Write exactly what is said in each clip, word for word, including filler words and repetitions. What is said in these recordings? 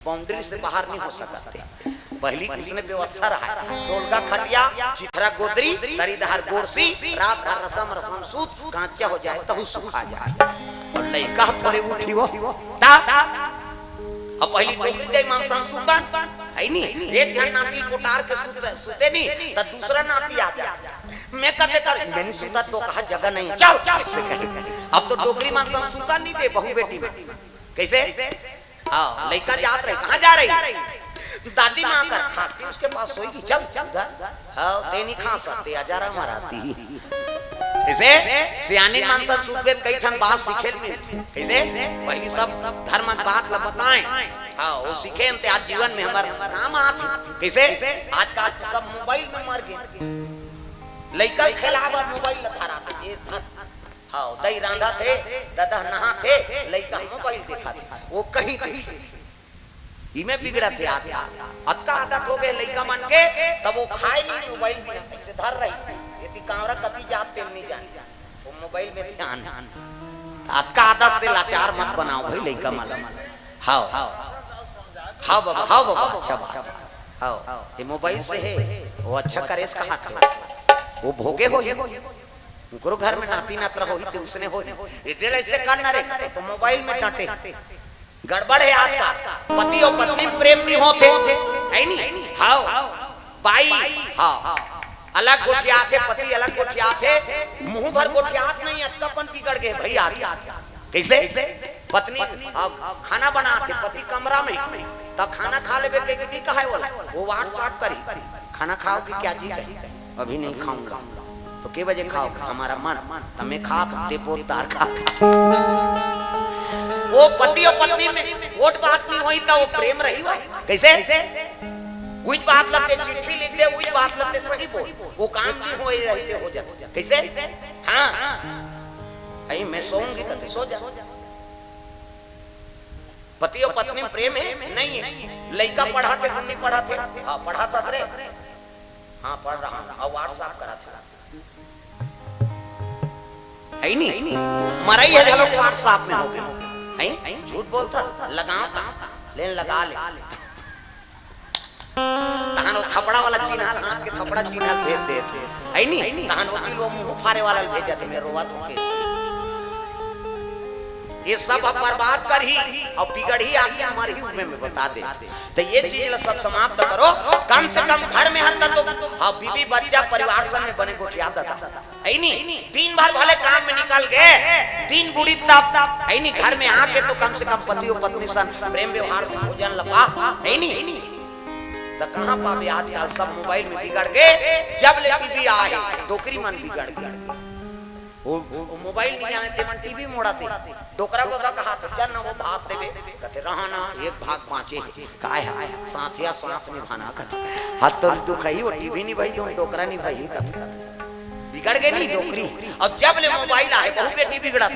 Boundary से बाहर नहीं हो सकत हे। पहिली उसने व्यवस्था रहा, दोलगा खटिया, चिथरा गोदरी, तरी डहर गोरसी, रात भर रसम रसम सूत, कांचा हो जाए तहू सुखा जाए। अउ लइका थोरे उठी हो, ता अब पहिली डोकरी दई मन संग सुतन, हे नी? एक झन नाती कोटार के सुत, सुते नी, त दूसरा नाती आ जाए। मैं कते कर, मैं नहीं सुता तो कहा जगह नहीं, चल, ऐसे कहे। अब तो डोकरी मन संग सुतन नहीं दे, बहू बेटी में। कैसे? हाँ, लइका जात रही, कहाँ जा रही? दादी माँ कर खांसती, उसके पास सोएगी, चल, चल, जा। हाँ, ते नहीं खांसत, ते अजारा मराती। इसे सियानी मन सन सुतबे त कई ठन बात सीखे ल मिलथे। कइसे? पहिली सब धर्म के बात ल बताएं। हाँ, वो सीखे ते आज जीवन में हमर काम आथे। कइसे? आजकल तो सब मोबाइल में मर गे। लइका ल खेलाय बर मोबाइल ल धराथे। ये धर। हाँ, दई रांधथे, ददा नहाथे, लइका मोबाइल देखाथे। वो कहीं देखे। इमे बिगड़त हे आजकल। अतका आदत हो गए लइका मन के, तब वो खाए नहीं, मोबाइल में ऐसे धर रही। यदि कांवरा कति जात तेल नहीं जाने, वो मोबाइल में ध्यान। अतका आदत से लाचार मत बनाओ भाई लइका मन। हाँ, हाँ बाबा, हाँ बाबा, अच्छा बात। हाँ, ये मोबाइल से हे, वो अच्छा करेस कहाथे। वो भोगे हो, उनकरो घर में नाती नातरा होही ते उसने होही। ये दिल ऐसे करना रे, तो मोबाइल में डांटे। गड़बड़ हे आज का। पति अउ पत्नी में प्रेम नहीं होथे, हे नी? हाँ। बाई, हाँ। अलग गोठियाथे, पति अलग गोठियाथे, मुंह भर गोठियात नहीं, अतकापन बिगड़ गए भैया। कइसे? पत्नी, हाँ, खाना बनाथे, पति कमरा में, त खाना खा लेबे कहिके नहीं कहे वाला, वो WhatsApp करी, "खाना खाओगी क्या जी?" कही, "अभी नहीं खाऊंगा।" तो के बजे खाओगे? हमारा मन। त मैं खात, ते पोतदार खात। वो पति अउ पत्नी में वोट बात नहीं होही त वो प्रेम रही वो? कइसे? उही बात लगते चिट्ठी लिख दे, उही बात लगते सही बोल। वो काम नहीं होए रहिते हो जाते। कइसे? हाँ। अई मैं सोऊंगी कथे, सो जा। पति अउ पत्नी में प्रेम हे? नहीं हे। लइका पढ़त हे, तुम नहीं पढ़त हे? हाँ, पढ़त हस रे। हाँ, पढ़ रहा हूँ। अउ WhatsApp करत हे। हे नी? मरई हे घलो WhatsApp में हो गए। हे? झूठ बोलत हे? लगाओ का? लेन लगा ले। तहन वो थपड़ा वाला चिन्हा ल, हाथ के थपड़ा चिन्हा ल भेज देत हे। हे नी? तहन वो किलो मुंह फारे वाला ल भेजत हे, मैं रोवत होके। ये सब ह बर्बाद करही अउ बिगड़ही आदमी, मरही उमे में बता दे। त ये चीज ल सब समाप्त करो। कम से कम घर में हर तो, हाँ, बीबी बच्चा परिवार सन में बने गोठिया ददा। हे नी? दिन भर भले काम में निकल गए, दिन बुड़ी तब, हे नी? घर में आके तो कम से कम पति अउ पत्नी सन प्रेम व्यवहार से भोजन ल पा, हे नी? त कहाँ पाबे, आजकल सब मोबाइल में बिगड़ गए। जब ले टीवी आए, डोकरी मन बिगड़ गए। वो, वो मोबाइल नहीं जाने ते मन टीवी मोड़ा दे। डोकरा बाबा कहाथे, "चल ना वो भात देबे।" कथे, "रहा ना, एक भाग बाँचे हे।" काय हे? साथिया साथ निभाना कथे। हाथ तो दुख ही, वो टीवी नहीं भाई, तुम डोकरा नहीं भाई कथे। बिगड़ गए नहीं डोकरी। अब जब ले मोबाइल आए, बहू बेटी बिगड़त।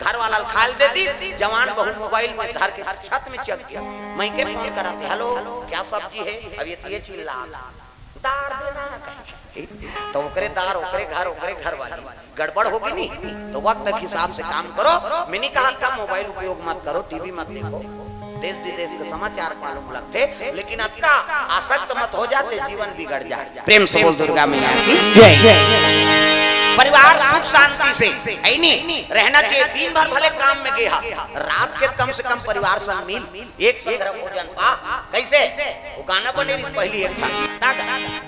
घर वाला ल खाए ल दे दी, जवान बहू मोबाइल में धर के छत में चढ़ गया। मइके फोन कराथे, "हेलो, क्या सब्जी हे?" अब ये तिये चिल्लात। दार देना कहे। त ओकरे दार, ओकरे घर, ओकरे घर वाली। गड़बड़ होगे नी, त वक्त के हिसाब से काम करो। मैं नहीं कहत का मोबाइल उपयोग मत करो, टीवी मत देखो, देश विदेश के समाचार मालूम लगथे, लेकिन अतका आसक्त मत हो जा ते जीवन बिगड़ जाए। प्रेम से बोल दुर्गा मैया की जय। परिवार सुख शांति से, हे नी, रहना चाहिए। दिन भर भले काम में गे हा, रात के कम से कम परिवार संग मिल, एक संग भोजन पा। कइसे? वो गाना बने रहिस पहिली एक ठन। तग,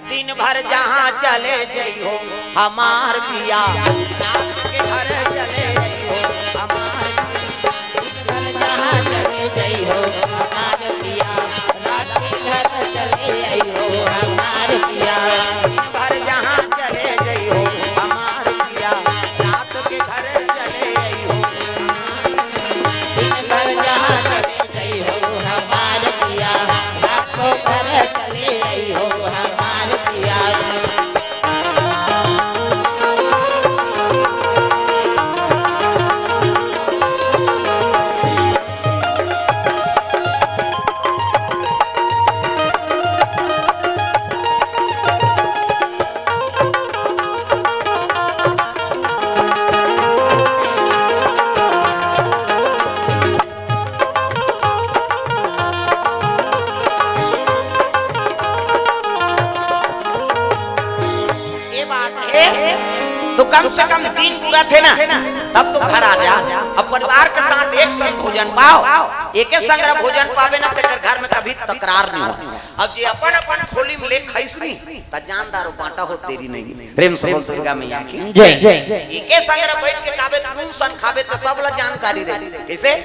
दिन भर जहाँ चले जइहो हमार पिया। रात के घर चले जइहो हमार पिया। दिन भर जहाँ चले जइहो हमार पिया। रात के घर चले जइहो हमार पिया। दिन भर जहाँ चले जइहो हमार पिया। रात के घर चले जइहो हमार पिया। दिन भर जहाँ चले जइहो हमार पिया, रातो भर चले अइहो हमार पिया। कम से कम दिन पूरा थे ना, तब तो घर आ जा। अब परिवार के साथ एक संग भोजन पाओ, एके संग भोजन पावे ना, तेकर घर में कभी तकरार नहीं हो। अब जे अपन अपन खोली में ले खाइस नहीं, त जानदार हो, बांटा हो, देरी नहीं। प्रेम से बोल दुर्गा मैया की। जय। एके संग बैठ के खाबे, नून सन खाबे, त सब ला जानकारी रहे। कैसे?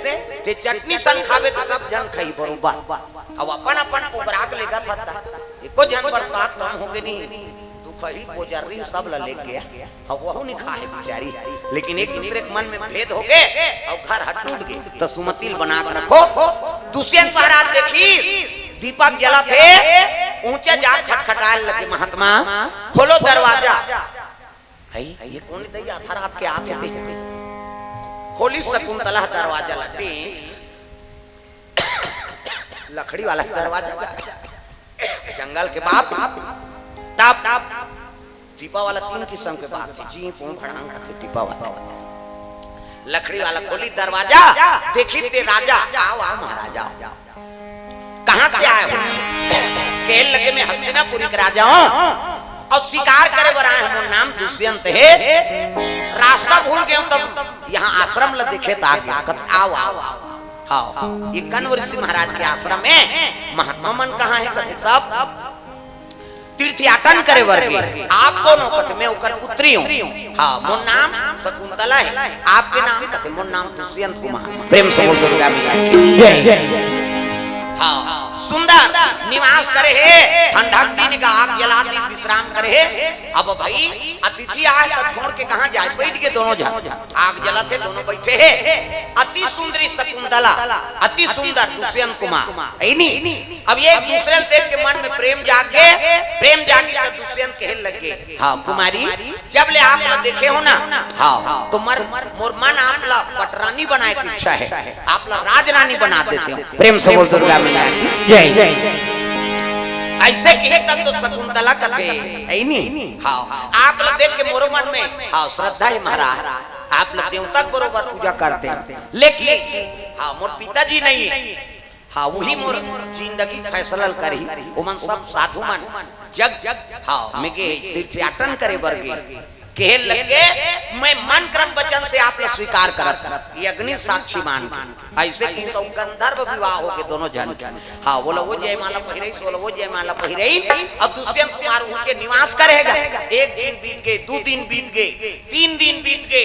ते चटनी सन खाबे, त सब जन खाई बरोबर। अब अपन अपन पोगराग लेगा था, एको जन बरसात कम होगे नहीं, दुखही पोजर रही, सब ला लेके गया। अब वहू नहीं खाए बेचारी, लेकिन एक दूसरे के मन में भेद हो गए और घर हट टूट गए। तो सुमतिल बना के रखो। दुष्यंत महाराज देखी, दीपक जलत हे, ऊंचा जा खटखटाए लगे, "महात्मा, खोलो दरवाजा।" "भाई, ये कौन दई आधा रात के आथे?" खोली शकुंतला दरवाजा ला, टेक, लकड़ी वाला दरवाजा, जंगल के बात, तब टीपा वाला तीन किस्म के बात है, जी, पूं फड़ांग कथे टीपा वाला। लकड़ी वाला खोली दरवाजा, देखी ते राजा, "आओ, आओ महाराजा, कहाँ से आए हो?" "कहे लगे, मैं हस्तिनापुरी के राजा हूँ और शिकार करे बर आए हूँ, मोर नाम दुष्यंत है, रास्ता भूल गए हूँ, तब यहाँ आश्रम ला देखे त आ गए।" कथे, "आओ, आओ, आओ।" हाँ, ये कण्व ऋषि महाराज के आश्रम में महात्मा मन कहाँ है? कथे, "सब तीर्थयाटन करे बर गे।" "आप कौन हो?" कथे, "मैं ओकर पुत्री हूँ।" "हाँ, मोर नाम शकुंतला है।" "आपके नाम?" कथे, "मोर नाम दुष्यंत कुमार।" प्रेम से बोल दुर्गा मैया की। जय। हाँ, सुंदर निवास करे हे, ठंडक दिन का आग जला दी, विश्राम करे हे। अब भाई अतिथि आए तो छोड़ के कहाँ जाए, बैठ के दोनों जन। आग जलत हे, दोनों बैठे हे। अति सुंदरी शकुंतला, अति सुंदर दुष्यंत कुमार, है नी? अब ये एक दूसरे ल देख के मन में प्रेम जाग गे, प्रेम जागी तो दुष्यंत कहे लग गे, "हाँ कुमारी, जब ले आप ला देखे हो ना, हाँ, तो मर, मोर मन आप ला पटरानी बनाए के इच्छा है, आप ला राजरानी बना देते हो।" प्रेम से बोल दुर्गा मैया की। जय। ऐसे कहे तब तो शकुंतला कथे, है नी? हाँ, आप ला देख के मोरो मन में, हाँ, श्रद्धा है महाराज, आप ला देवता के बरोबर पूजा करते हैं, लेकिन, हाँ, मोर पिताजी नहीं है, हाँ, वही मोर जिंदगी फैसला करही, ओमन सब साधु मन जग, हाँ, में गे तीर्थयाटन करे बर गे, कहे लग गे, "मैं मन क्रम वचन से आप ला स्वीकार करत हूँ।" ये अग्नि साक्षी मान के। ऐसे कि सब गंधर्व विवाह हो के दोनों जन के। हाँ, बोला वो जयमाला पहिरई, सोला वो जयमाला पहिरई, और दुष्यंत कुमार ऊंचे निवास करेगा। एक दिन बीत गए, दो दिन बीत गए, तीन दिन बीत गए,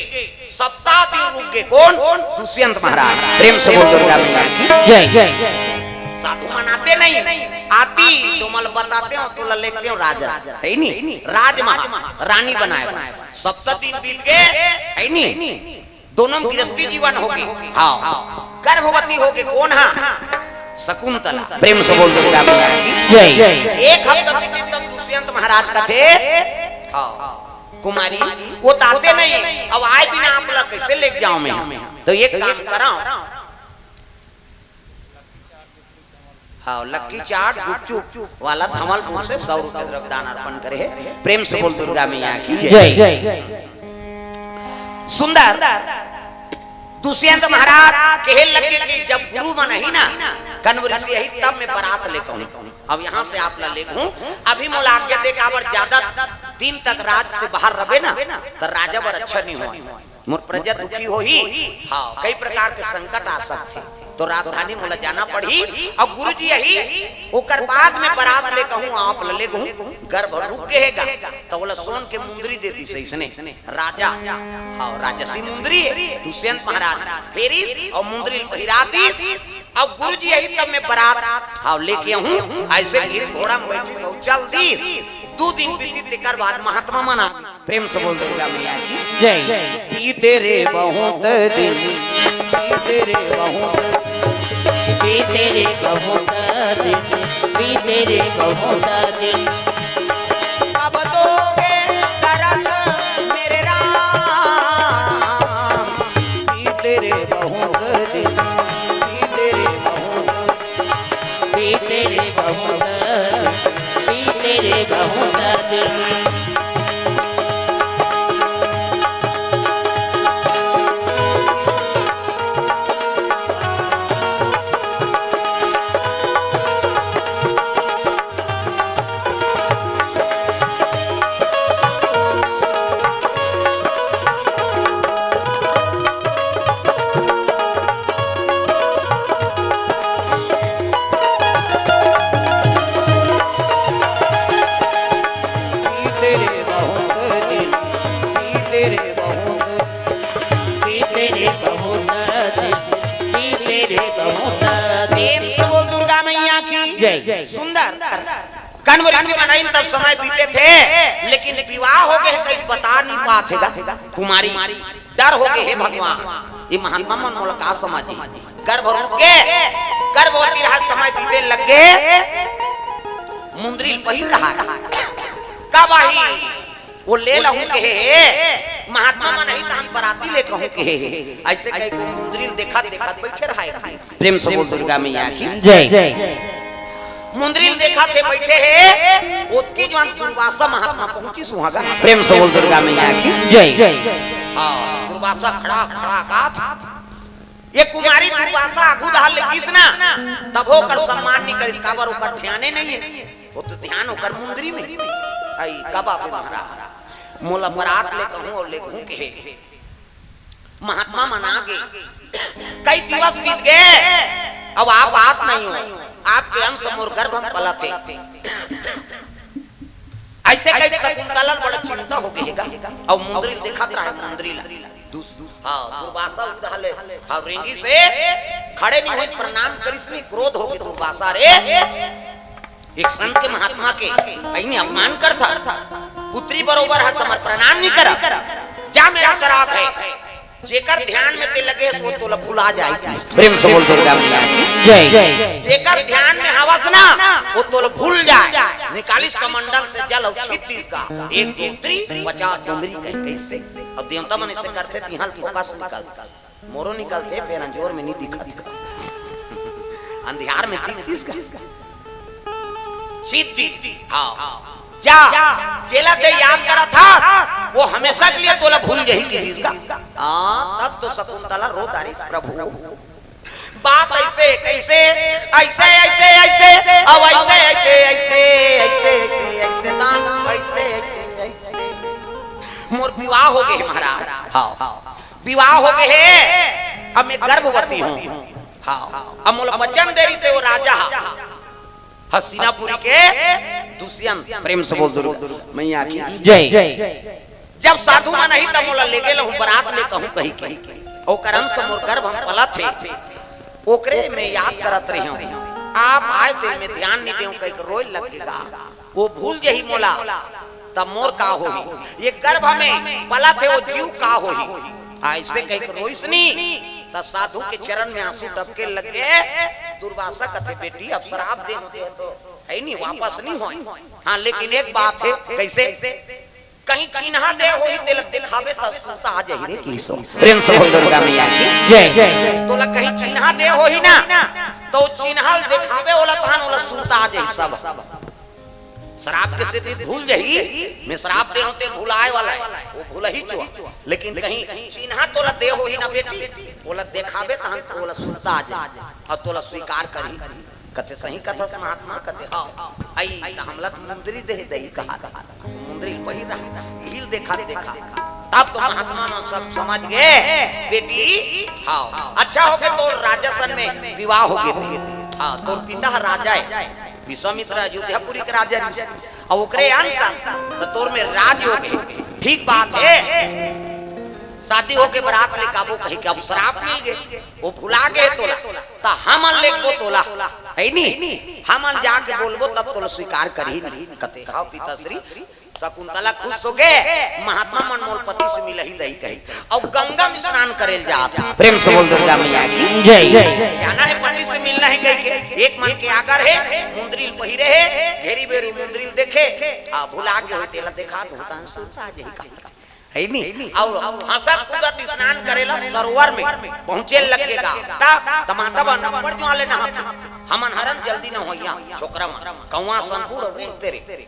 सप्ताह दिन रुक गए। कौन? दुष्यंत महाराज। प्रेम से बोल दुर्गा मैया की। जय। साधु मन आते नहीं, आती तो मल बताते हो, तो ला लेते हो राजा, है नी? राज महा, रानी बनाए, सप्ताह दिन बीत गए, है नी? दोनों में गृहस्थी जीवन होगे। हाँ, गर्भवती होगे। कौन हा? शकुंतला। प्रेम से बोल दुर्गा मैया की। जय। एक हफ्ता बीते तब दुष्यंत महाराज कथे, हाँ, कुमारी, वो ताते नहीं, अब आए बिना आप ला कैसे ले जाओ मैं? तो एक काम करो, हाँ, लक्की चाट गुपचुप वाला धमलपुर से सौ रुपए द्रव्य दान अर्पण करे हे। प्रेम से बोल दुर्गा मैया की जय। जय। सुंदर दुष्यंत महाराज कहे लगे कि जब गुरु मन ही ना, कण्व ऋषि ही, तब मैं बारात लेके हूँ। अब यहाँ से आप ला लेके हूँ, अभी मोला आज्ञा दे, काबर ज्यादा दिन तक राज से बाहर रहे ना, तो राजा बर अच्छा नहीं हो, मोर प्रजा दुखी होही। हाँ, कई प्रकार के संकट आ सकथे, तो राजधानी मोला जाना पड़ही। और गुरुजी यही, ओकर बाद में बारात लेके हूँ, आप ला लेके हूँ, गर्भ रुक के हेगा, तो बोला सोन के मुंदरी दे दी सही सने। राजा, हाँ, राजसी मुंदरी हे, दुष्यंत महाराज फेरी और मुंदरी पहिरा दी। अब गुरुजी यही तब मैं बारात, हाँ, लेके हूँ, ऐसे गिर घोड़ा में बैठी सौ चल दी। दो दिन बीती, तेकर बाद महात्मा मन आ। प्रेम से बोल दुर्गा मैया की। जय। बीते रे बहुत दिन, बीते रे बहुत, बीते रे बहुत दिन, बीते रे बहुत दिन। अब दोगे दरस मेरे राम, बीते रे बहुत दिन, बीते रे बहुत, बीते रे बहुत, बीते रे बहुत। जय। सुंदर। कण्व ऋषि मनाइन तब समय बीते थे, लेकिन विवाह हो गए, कहीं बता नहीं पाते गा। कुमारी, डर हो गए, हे भगवान, ये महात्मा मन मोला का समझ ही। गर्भ रुक के, गर्भवती रहा, समय बीते लग गए, मुंदरी पहिर रहा है। कब आही? वो ले लहूं कहे हे, महात्मा मन ही तहन बराती ले कहूं कहे हे। ऐसे कह के मुंदरी देखत देखत बैठे रहा है। प्रेम से बोल दुर्गा मैया की। जय। मुंदरी देखत हे बैठे हे, ओतकी जुवार दुर्वासा महात्मा पहुंचिस उहां गा। प्रेम से बोल दुर्गा मैया की। जय। हाँ, दुर्वासा खड़ा खड़ा गात। ये कुमारी दुर्वासा आगू डहर ले गिस ना, तभो ओकर सम्मान नहीं करिस, काबर ओकर ध्याने नहीं है। वो तो ध्यान ओकर मुंदरी में। आई, कब आबे महाराज? मोला बरात ले कहूं अउ ले कहूं कहे। महात्मा मन आ गे। कई दिवस बीत गए, अब आप आत नहीं हो। आपके अंश मोर गर्भ में पलत हे। ऐसे कई शकुंतला बड़ा चिंता हो गए गा। अउ मुंदरी देखत रहे, मुंदरी ला। दुस-, हाँ, दुर्वासा उधर ले, हाँ, रेंगी से खड़े नहीं हुई, प्रणाम करिस नहीं, क्रोध हो गए दुर्वासा रे। एक संत के महात्मा के अइनी अपमान करथा। पुत्री बरोबर हस हमर प्रणाम नहीं करत। जा, मेरा श्राप है। जेकर ध्यान में ते लगे हस, वो तोला भुला जाए। प्रेम से बोल दुर्गा मैया की। जय। जेकर ध्यान में हवस ना, वो तोला भूल जाए। निकालिस कमंडल से जल अउ छीत दिस गा। एक दूतरी पचास डुमरी कही कइसे। अब देवता मन ऐसे करथे, तिहां फोकस निकलता। मोरो निकलथे, फेर अंजोर में नहीं दिखत। अंधियार में दिखतिस गा। छीत दिस। हाँ। जा, जेला ते याद करत हस, वो हमेशा के लिए तोला भूल जाही कहि दिस गा। हाँ, तब तो शकुंतला रो डारिस, प्रभु। बात ऐसे, कैसे? ऐसे, ऐसे, ऐसे, अब ऐसे, ऐसे, ऐसे, ऐसे, ऐसे, ऐसे, दान, ऐसे, ऐसे, ऐसे। मोर विवाह हो गए महाराज। हाँ। विवाह हो गए हे, अब मैं गर्भवती हूँ। हाँ, अब मोला वचन दे रहिस हे वो राजा हा, हस्तिनापुरी के दुष्यंत। प्रेम से बोल दुर्गा मैया की। जय। जब साधु मन आही, तब मोला लेगे लहूं, बरात ले कहूं कही के। ओकर अंश मोर गर्भ में पलत हे, ओकरे मैं याद करत रहे हूं। आप आए ते मैं ध्यान नहीं देऊं, कही के रोए लग गा। वो भूल जही मोला, तब मोर का होही? ये गर्भ में पलत हे, वो जीव का होही? हाँ, ऐसे कही के रोइस नहीं, त साधु के चरण में आंसू टपके लगे। दुर्वासा कथे, बेटी, अब श्राप दे होते हो तो है नहीं, वापस नहीं होए। हाँ, लेकिन एक बात है, कैसे? कहीं चिन्हा दे होही, तेला दिखाबे त सुरता आ जाही रे, किसो। प्रेम से बोल दुर्गा मैया की। जय। तोला कहीं चिन्हा दे होही ना, तो चिन्हा दिखाबे, ओला तहान ओला सुरता आ जाही सब। श्राप के सेती भूल जही, मैं श्राप दे होते भुलाए वाला है, वो भूलही चुआ। लेकिन कहीं चिन्हा तोला दे होही ना बेटी, ओला देखाबे तहन तो ओला सुरता आ जाए और तोला स्वीकार करही। कथे, सही कथस महात्मा, कथे, हाँ। आई त हमला त मुंदरी दे दही कहा, मुंदरी पहिर रहा, हिल देखा देखा। तब तो महात्मा मन सब समझ गए, बेटी, हाँ, अच्छा हो गए तोर राजासन में विवाह हो गए थे। हाँ, तोर पिता ह राजा है, विश्वामित्र अयोध्यापुरी के राजा रहिस, अब ओकरे अंश त तोर में राजयोग हे। ठीक बात हे, शादी होके बरात ले काबो कही के अब श्राप मिल गे, वो भुला गे तोला, त हमन लेगबो तोला, है नी? हमन जाके बोलबो तब तोला स्वीकार करही नी। कथे, "हाँ पिताश्री।" शकुंतला खुश हो गए, "महात्मा मन मोल पति से मिलही दही कही।" अब गंगा में स्नान करे ल जात हे। प्रेम से बोल दुर्गा मैया की। जय। जाना है पति से मिलना है कही के, एक मन के आगर है, मुंदरी ल पहिरे है, घेरी बेरी मुंदरी ल देखे, आ भुला के होते ला देखा तो होता है, सुरता आ जाही का। है नी? और हंसत कूदत स्नान करेला सरोवर में पहुंचे लग के गा। ता, त माता बहन ऊपर जो आले नहात हे। हमन हरन जल्दी न होइया, छोकरा मन। कौआ सन बूढ़ रेंगते रे।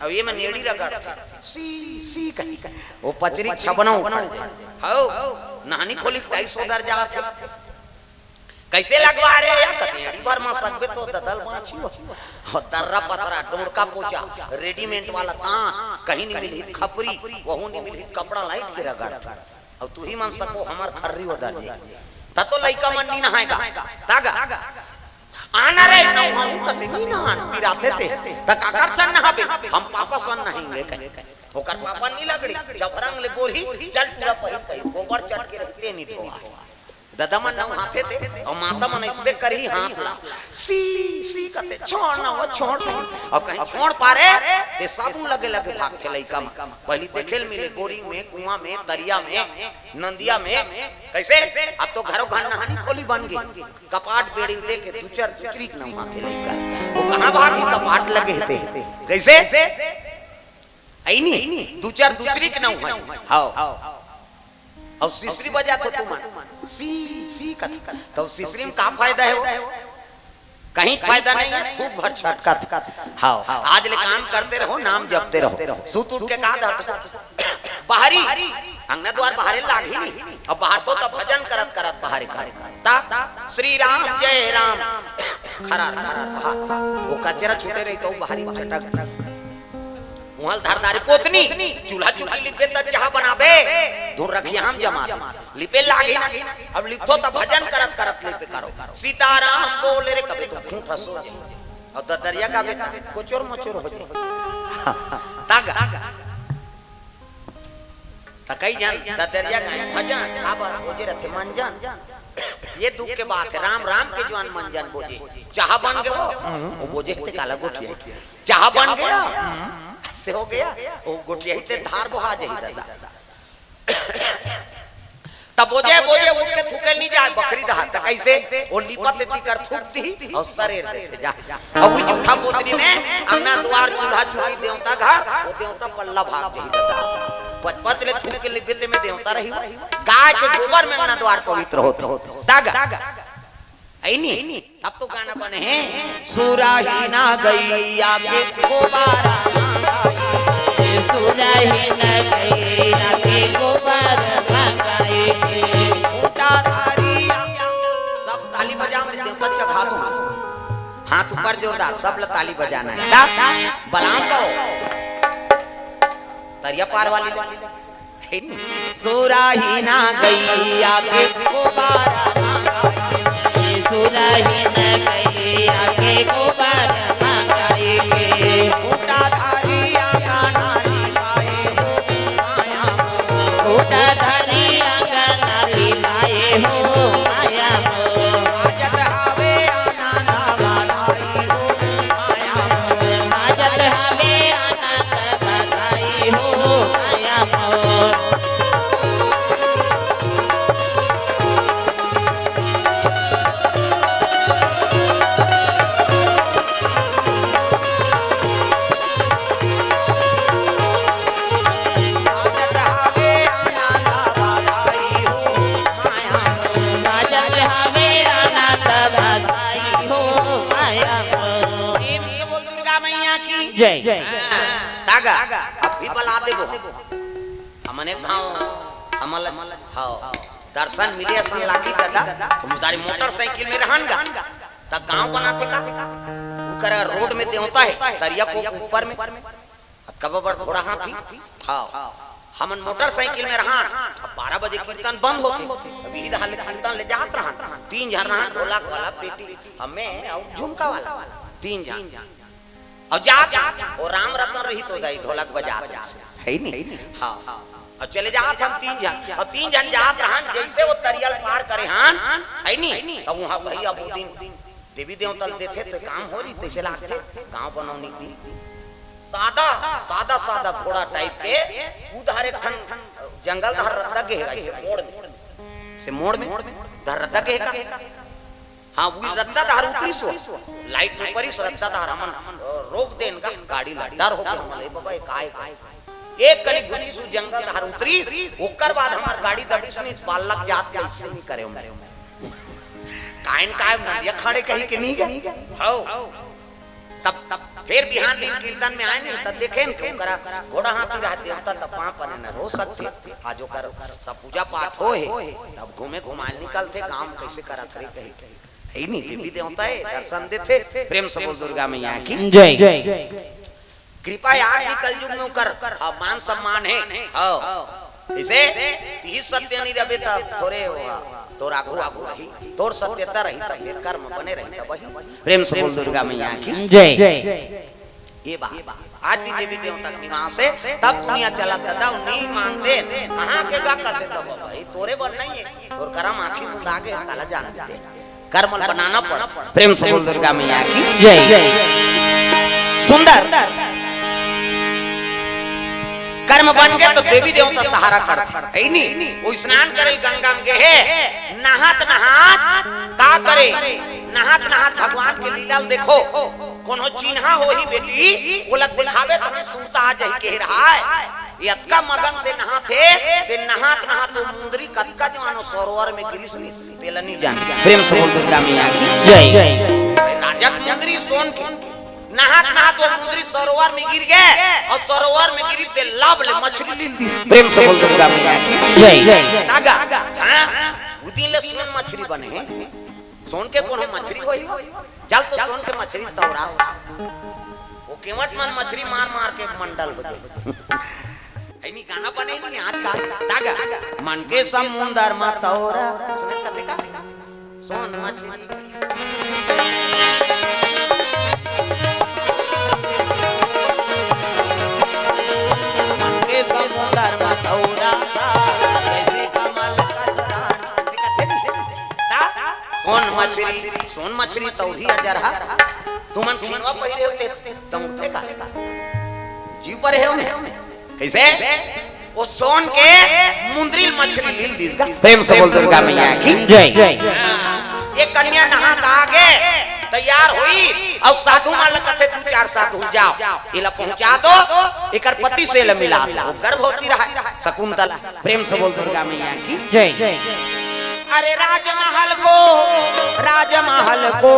अब ये मन एड़ी रगड़थे। सी, सी कही। वो पचरी छबना उखड़ जाए। हौ, नहानी खोली टाइस ओदर जात हे। कैसे लगवा रे या? कते एड़ी भर मा सकबे तो ददल बाँची हो। हो दर्रा पतरा, डोड़का पोचा, रेडीमेड वाला तान, कहीं नहीं मिलही खपरी, वहू नहीं मिलही कपड़ा लाइट के रगड़। अब तू ही मन सको हमर खर्री ओदर जे। त तो लइका मन नी नहाएगा। तागा। आना रे नहाऊं कते नी नहान, पिराथे ते। त काकर सन नहाबे, हम पापा सन नहाएंगे कहे। ओकर पापा नी लगड़ी, जबरंग ले बोरही, चल पूरा पहिर पहिर, गोबर चट के रहते नी धोआ। ददा मन नहाथे ते, अउ माता मन अइसे करही हाथ ला, "सी, सी," कथे, "छोड़ ना वो, छोड़, छोड़।" अउ कहीं छोड़ पारे, ते साबुन लगे लगे भागथे लइका मन। पहिली देखे ल मिले बोरिंग में, कुआं में, तरिया में, नंदिया में। कइसे? अब तो घरो घर नहानी खोली बन गे। कपाट बेड़ी में देखे, दुचर दुचरी के नहाथे लइका। वो कहाँ भागी? कपाट लगे हे ते। कइसे? अइनी, दुचर दुचरी के नहाय। हव। अउ सिसरी बजात हो तुमन। सी, सी कथे। त सिसरी में का फायदा हे वो? कहीं फायदा नहीं हे, थूक भर छटकत। हव, आज ले काम करते रहो, नाम जपते रहो। सुत उठ के का धरत? बाहरी, अंगना द्वार बाहरे लागही नहीं। अब बाहर तो तब भजन करत करत बाहरे कर। ता, "श्री राम जय राम।" खरार, खरार, बाहर। वो कचरा छूटे रही तो बाहरी चटक। उहाँ ल धर डारे पोतनी, चूल्हा चुकी लिपे त चाहा बनाबे, धुन रखिया हम जमा दे। लिपे लागे ना, अब लिपथो त भजन करत करत लिपे करो। सीताराम बोले रे, कबे तो खूंट हंसो जाए। अउ ददरिया गाबे त कोचोर मोचोर हो जाए। तागा। त कई झन ददरिया गाए, भजन, काबर बोजे रथे मंजन। ये दुख के बात हे, राम राम के जुवान मंजन बोजे। चाहा बन गे वो, हम्म, वो बोजे हे ते काला गोठिया। चाहा बन गया, हम्म, अइसे हो गया, वो गोठिया ही ते धार बोहा जाही ददा। तब बोजे, बोजे उठ के थूके नहीं जाए बखरी दहा, त कइसे? वो लिपत हे तिकर थूक दिही अउ सरेर देथे जा। अउ वो जूठा पोतनी में अंगना द्वार चूल्हा चुकी देवता घर, वो देवता पल्ला भाग जाही ददा। पच पच ले थूक के लिपे ते में देवता रही, गाय के गोबर में अंगना द्वार पवित्र होत। तागा। अइनी, तब तो गाना बने हे। सुराही ना गइया के गोबारा मंगाई। सुराही ना गइया के गोबारा मंगाई। खूंटा धारी। सब ताली बजाओ, देवता चघा दो। हाथ ऊपर जोरदार, सब ल ताली बजाना हे। दा, बलाम दो। तरिया पार वाली। सुराही ना गइया के गोबारा मंगाई। सुराही ना गइया के गोबारा मंगाई। खूंटा धारी अंगना लिपाए हो माया मोर। खूंटा धारी अंगना लिपाए हो माया मोर। बाजत हवे आनंद बधाई हो माया मोर। बाजत हवे आनंद बधाई हो माया मोर। बाजत हवे आनंद बधाई हो माया मोर। बाजत हवे आनंद बधाई हो माया मोर। प्रेम से बोल दुर्गा मैया की जय। हाँ, तागा, अब भी बला देबो। हमन एक घाव, हमन ल-, हव, दर्शन मिले असन लागी ददा, हम उधारी मोटरसाइकिल में रहन गा, त गांव बनाथे का? उकर रोड में देवता हे, तरिया को ऊपर में, अब कब बड़ घोड़ा हाथी, हव, हमन मोटरसाइकिल में रहन, अब बारह बजे कीर्तन बंद होथे, अब इही दहा ले कीर्तन ले जात रहन, तीन झन रहन, ढोलक वाला, पेटी, हमें अउ झुमका वाला, तीन झन। अउ जात, ओ राम रतन रही तो दाई ढोलक बजात रहिस, हे नी? हाँ। अउ चले जात हम तीन झन, अउ तीन झन जात रहन, जइसे वो तरिया ल पार करे हन, हे नी? त उहाँ भई अब वो दिन देवी देवता ल देथे त काम हो रही, तइसे लागथे, गांव बनौनी के दिन। सादा, सादा, सादा घोड़ा टाइप के, उधर एक ठन जंगल धर रद्दा गे हे, अइसे मोड़ में, से मोड़ में, धर रद्दा गे हे का? हाँ, वो रद्दा डहर उतरिस वो। लाइट में परिस रद्दा डहर हमन, अ, रोक देन गा गाड़ी ला। डर हो गे हमन, "ए बाबा, ए काय, काय?" एक कनी घुटिस वो जंगल डहर उतरिस, ओकर बाद हमर गाड़ी दबिस नहीं, बालक जात के अइसे नहीं करे हमन। कायन काय नदिया खड़े कही के नहीं गे? हव। तब, तब फिर बिहान दिन कीर्तन में आए नहीं, तब देखे न कि ओकरा घोड़ा हाथी रहा देवता, तब पाँव परे न रो सकथे। आज ओकर सब पूजा पाठ हो हे, तब घूमे घुमाए निकलथे, गांव में कइसे करत रही कही। हे नहीं, देवी देवता हे, दर्शन देथे। प्रेम से बोल दुर्गा मैया की जय। कृपा यार भी कलयुग में ओकर, हाँ, मान सम्मान हे। हाँ। जइसे तिही सत्य नहीं रहे तब थोरे हो, तोर आगू आगू रही, तोर सत्यता रही तब मेर कर्म बने रही तब वही। प्रेम से बोल दुर्गा मैया की जय। ये बात आज भी देवी देवता के निवास हे, तब दुनिया चलत हे, तब नहीं मानते। कहाँ के गा कथे तब भाई, तोरे बर नहीं हे, तोर करम आँखी मुंदा गे, काला जान दे। कर्म ल बनाना पड़। प्रेम से बोल दुर्गा मैया की जय। सुंदर कर्म बन के तो देवी देवता सहारा करथे, हे नी? वो स्नान करे गंगा में गे हे, नहात नहात का करे, नहात नहात भगवान के लीला ल देखो। कोनो चिन्हा होही बेटी, ओला दिखावे तहन सुरता आ जाही, कहे रहाय। ये अतका मगन से नहाथे, ते नहात नहात वो मुंदरी कतका जवानो सरोवर में गिरिस नी, तेला नी जान। प्रेम से बोल दुर्गा मैया की जय। राजा के मुंदरी सोन के, नहात नहात वो मुंदरी सरोवर में गिर गे, अउ सरोवर में गिरी ते लाभ ले मछरी लील दिस। प्रेम से बोल दुर्गा मैया की जय। तागा, हाँ? वो दिन ले सोन मछरी बने हे। सोन के कोनो मछरी होही? चल तो सोन के मछरी तौरा। वो केवट मन मछरी मार मार के मंडल हो जाए। ऐनी गाना बने नहीं आज का। तागा, मन के समुंदर मा तौरा। सुने कथे का? सोन मछरी। मन के समुंदर मा तौरा, जैसे कमल कस रान। ता? सोन मछरी, सोन मछरी तौरी अजर हा। तुमन खिनवा पहिरे होते, तौरथे का? जीव पर हे ओमे। कैसे? वो सोन के मुंदरी मछरी लील दिस गा। प्रेम से बोल दुर्गा मैया की जय। हाँ, ये कन्या नहा के आगे तैयार होई अउ साधु मन ल कथे, दू चार साधु जाओ, इला पहुंचा दो, एकर पति से ल मिला दो। वो गर्भवती रहा शकुंतला। प्रेम से बोल दुर्गा मैया की जय। अरे राजमहल को, राजमहल को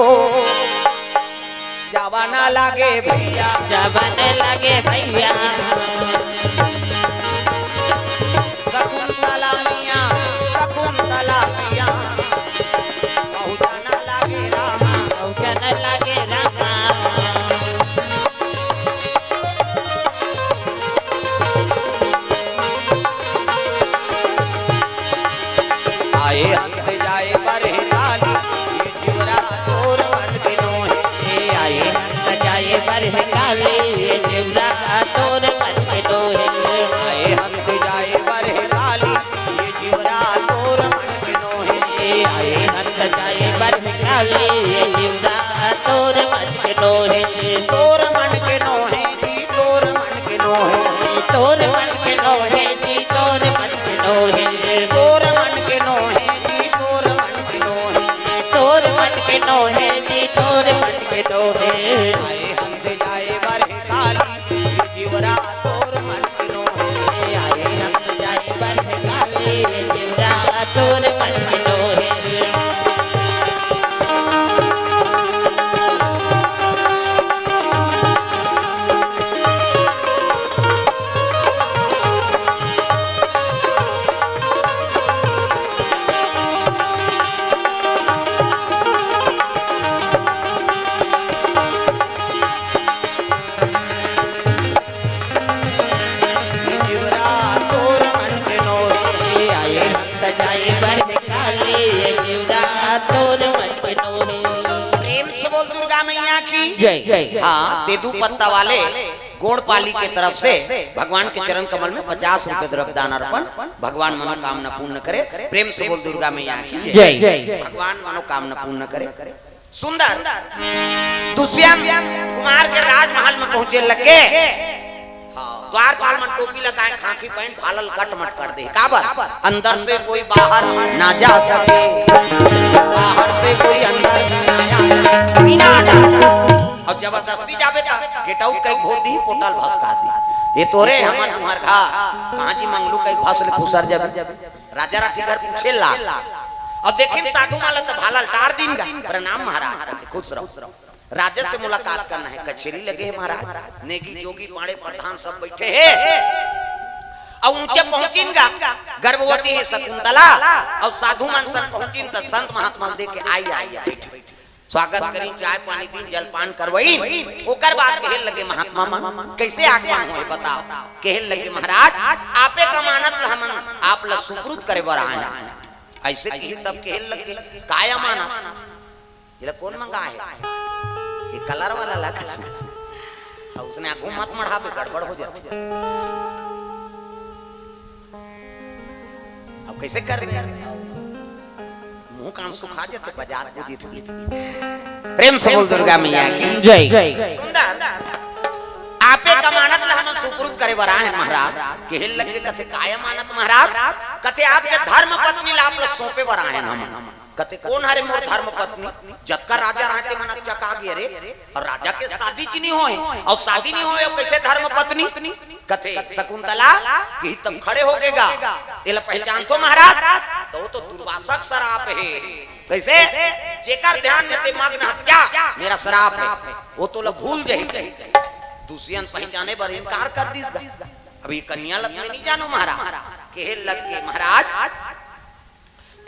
जावा ना लागे भैया। जावा ना लागे भैया। शकुंतला मैया, शकुंतला मैया, पहुँचा ना लागे रामा। पहुँचा ना लागे रामा। आए हंस जाए बर हे काली, ये जिवरा तोर मन के नोहे। ए आए हंस जाए बर हे काली, ये जिवरा तोर मन के नोहे। आए हंस जाए बर हे काली, ये जिवरा तोर मन के नोहे। ए आए हंस जाए बर हे काली, ये जिवरा तोर मन के नोहे। तोर मन के नोहे जी, तोर मन के नोहे। तोर मन के नोहे जी, तोर मन के नोहे। तोर मन के नोहे जी, तोर मन के नोहे। तोर मन के नोहे जी, तोर मन के नोहे। आए हंस जाए बर हे काली, जिवरा तोर मन के नोहे। आए हंस जाए बर हे काली, जिवरा तोर मन के नोहे। जिवरा तोर मन के नोहे। आए हंस जाए बर हे काली, ये जिवरा तोर मन के नोहे। प्रेम से बोल दुर्गा मैया की जय। हाँ, तेदू पत्ता वाले गोड़पाली के तरफ से भगवान के चरण कमल में पचास रुपए द्रव्य दान अर्पण। भगवान मनोकामना पूर्ण करे। प्रेम से बोल दुर्गा मैया की जय। जय। भगवान मनोकामना पूर्ण करे। सुंदर दुष्यंत कुमार के राजमहल में पहुंचे लगे। हाँ, द्वारपाल मन टोपी लगाए, खाकी पहन, भाला ल कटमट कर दे। काबर? अंदर से कोई बाहर ना जा सके, बाहर से कोई अंदर ना आ सके। बिना डर। अब जबरदस्ती जाबे त get out कई भोर दी, पोटल भसका दी। ये तोरे हमर तुम्हार घर, कहाँ जी मंगलू कई भस ले खुसर जब। राजा राठी घर पूछे ला। अब देखे साधु माला त भाला ल टार दीन गा। प्रणाम महाराज, खुश रहो। राजा से मुलाकात करना है, कचेरी लगे है महाराज, नेगी जोगी पाड़े प्रधान सब बैठे हैं। अब ऊंचे पहुंचिन गा, गर्भवती है शकुंतला, और साधु मन सन पहुंचिन त संत महात्मा देख के आई, आई, आई, स्वागत करी, चाय पानी दी, जलपान करवाई। ओकर बाद कहे लगे महात्मा मन, कैसे आगमन होए बताओ? कहे लगे महाराज, आपे कमानत ल हमन आप ल सुपुर्द करे बर आए हैं। ऐसे कही तब कहे लगे, काय अमानत? एला कोन मंगाए हे? ये कलर वाला ला कस। उसने आंखों मत मढ़ाबे, गड़बड़ हो जाथे। अब कैसे कर रहे हैं? मुंह कान सुखा जाथे, बजात बुझी थी। प्रेम से बोल दुर्गा मैया की। जय। सुंदर, आपे अमानत ला हमन सुपुर्द करे बर आए हन महाराज। केहे लगे कथे, "काय अमानत महाराज?" कथे, "आपके धर्म पत्नी ला आप ला सौंपे बर आए हन हमन।" कथे, "कोन हरे मोर धर्म पत्नी? जतका राजा रहते मन चका गे रे।" अउ राजा के शादी च नइ होय, अउ शादी नइ होय, अउ कैसे धर्म पत्नी? कथे शकुंतला, कि तब खड़े होगे गा, एला पहचानथो महाराज? त ओ तो दुर्वासा के सराप हे। कैसे? जेकर ध्यान में ते मग्न हस जा, मेरा सराप हे, ओ तोला भूल जाही। दुष्यंत पहचाने बर इनकार कर दिस गा। अब ये कन्या ला तो नइ जानो महाराज। केहे लगे महाराज,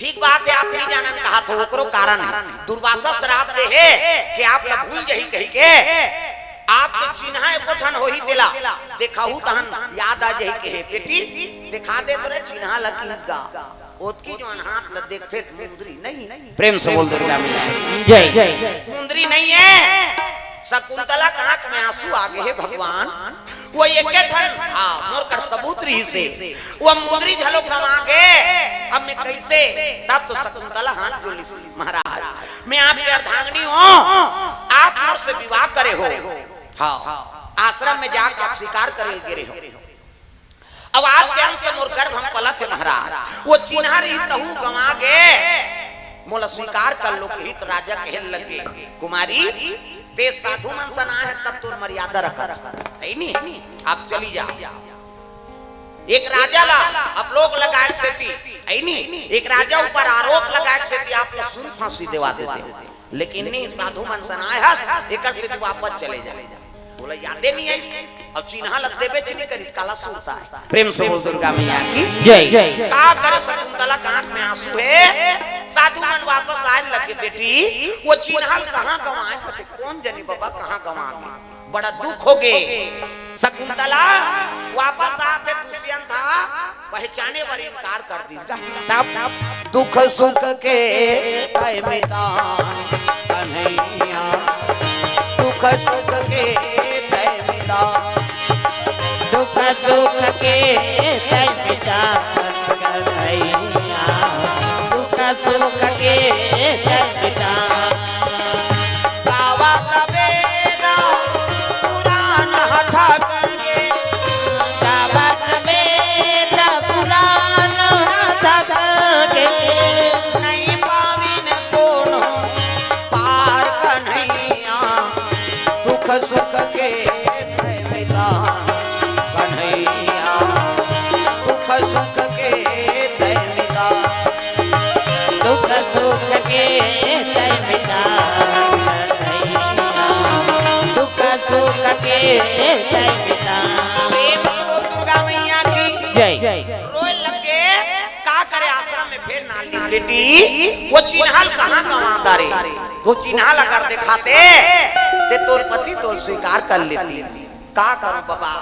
ठीक बात हे, आप नइ जानन कहत हो, ओकरो कारण हे। दुर्वासा सराप दे हे कि आप ला भूल जाही कहिके, आप तो चिन्हा एको ठन होही तेला, देखहू तहन याद आ जाही कहे, "बेटी, देखा दे तोरे चिन्हा लगिस गा।" ओतकी जोन हाथ ला देखथे त मुंदरी नइ। प्रेम से बोल दुर्गा मैया की। जय। मुंदरी नइ हे। शकुंतला के आंख में आंसू आ गे हे भगवान। ओ एके ठन, हाँ, मोर कर सबूत रहिस हे। ओ मुंदरी घलो गंवा गे, अब मैं कैसे? तब तो शकुंतला हाथ जोड़ लिस, "महाराज, मैं आपके अर्धांगिनी हूँ, आप मोर से विवाह करे हो।" हाँ, आश्रम में जाके आप स्वीकार करे गे रहे हो। अब आपके अंश मोर गर्भ में पलत हे महाराज। ओ चिन्हा रहिस तहू गंवा गे, मोला स्वीकार कर लो कहिस त राजा केहे लगे, "कुमारी, ते साधु मन सन आए हस तब तोर मर्यादा रखत हे, हे नी? आप चली जाओ।" एक राजा ला अपलोक लगाए के सेती, हे नी? एक राजा ऊपर आरोप लगाए के सेती आप ला सूली फांसी देवा देते हो। लेकिन नहीं, साधु मन सन आए हस, एकर सेती वापस चले जा। ओला यादे नइ आइस, अउ चिन्हा ला देबे च नइ करिस, काला सुरता हे। प्रेम से बोल दुर्गा मैया की। जय। का करे शकुंतला के आंख में आंसू हे, साधु मन वापस आए लगे, "बेटी, ओ चिन्हा ल कहाँ गंवाए?" कथे, "कोन जनी बबा, कहाँ गंवा गे?" बड़ा दुख होगे। शकुंतला वापस आथे, दुष्यंत ह पहचाने बर इनकार कर दिस गा। तब दुख सुख के तैं मितान कन्हैया, दुख सुख के तैं मितान। दुख सुख के तैं मितान कन्हैया, दुख सुख के तैं मितान। गावत वेद पुराण ह थक गे। गावत वेद पुराण ह थक गे। नइ पाविन कोनो पार कन्हैया, दुख सुख के तैं मितान कन्हैया, दुख सुख के तैं मितान। दुख सुख के तैं मितान कन्हैया, दुख सुख के तैं मितान। प्रेम से बोल दुर्गा मैया की। जय। रोए लगे, का करे आश्रम में फेर ना ली। बेटी, ओ चिन्हा ल कहाँ गंवा डारे? ओ चिन्हा ल अगर देखाते, ते तोर पति तोर स्वीकार कर लेतिस। का करूं बबा,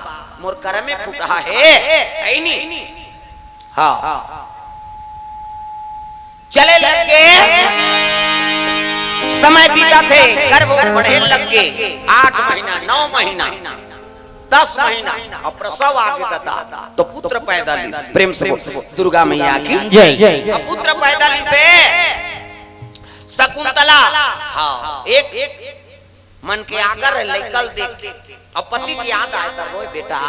मोर करमे फूटहा हे, हे नी? हाँ। चले लगे, समय बीतत हे, गर्भ बढ़े लगे, आठ महीना, नौ महीना, दस महीना, अब प्रसव आगे ददा, त पुत्र पैदा लिस। प्रेम से बोल, दुर्गा मैया की। जय। अब पुत्र पैदा लिस हे, शकुंतला, हाँ, एक मन के आगर हे लइका ल देख के। अब पति के याद आए त रोए, "बेटा,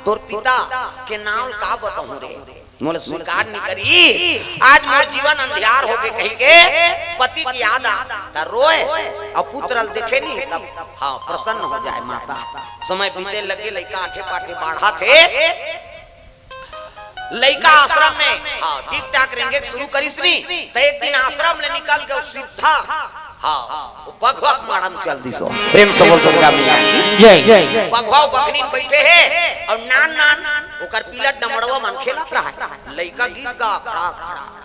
तोर पिता के नांव ल का बताहूं रे? मोला स्वीकार नइ करी। आज मोर जीवन अंधियार होगे," कहिके पति के याद आ त रोए। अब पुत्र ल देखे नी तब, हाँ, प्रसन्न हो जाए माता। समय बीते लगे, लइका आठे पाठे बाढ़त हे। लइका आश्रम में, हाँ, ठीक ठाक रेंगे के शुरू करिस नी, त एक दिन आश्रम ले निकल के ओ सीधा, हाँ, ओ बघवा के माड़ा में चल दिस। प्रेम से बोल दुर्गा मैया की। जय। बघवा ओ बघनी में बइठे हे, अउ नान नान ओकर पीला डमड़वा मन खेलत रहय। लइका गिस गा, खड़ा खड़ा।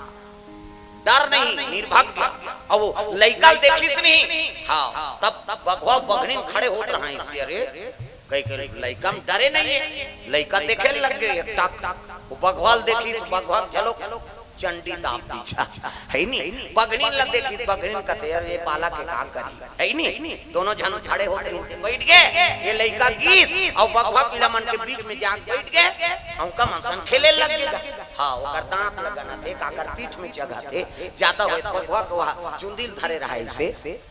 डर नहीं, निर्भय। अब ओ लइका ल देखिस नहीं, हाँ, तब बघवा बघनी में खड़े होत रहय, अइसे, अरे, कहिके लइका में डरे नइ हे। लइका देखे लग गे एकटक। ओ बघवा ल देखिस, बघवा के घलो चंडी दाब दीछा, है नी? बघिनी ल देखी, बघिनी कथे, "अरे, ये पाला के का करी?" है नी? दोनों झन खड़े होके बइठ गे, ये लइका गीस अउ बघवा पिला मन के बीच में जाके बइठ गे, अउ का मन संग खेले लग गे गा। हाँ, ओकर दांत ल गनथे, काकर पीठ में चघाथे, जादा होय त बघवा के वहा चुंदी ल धरे रहय अइसे।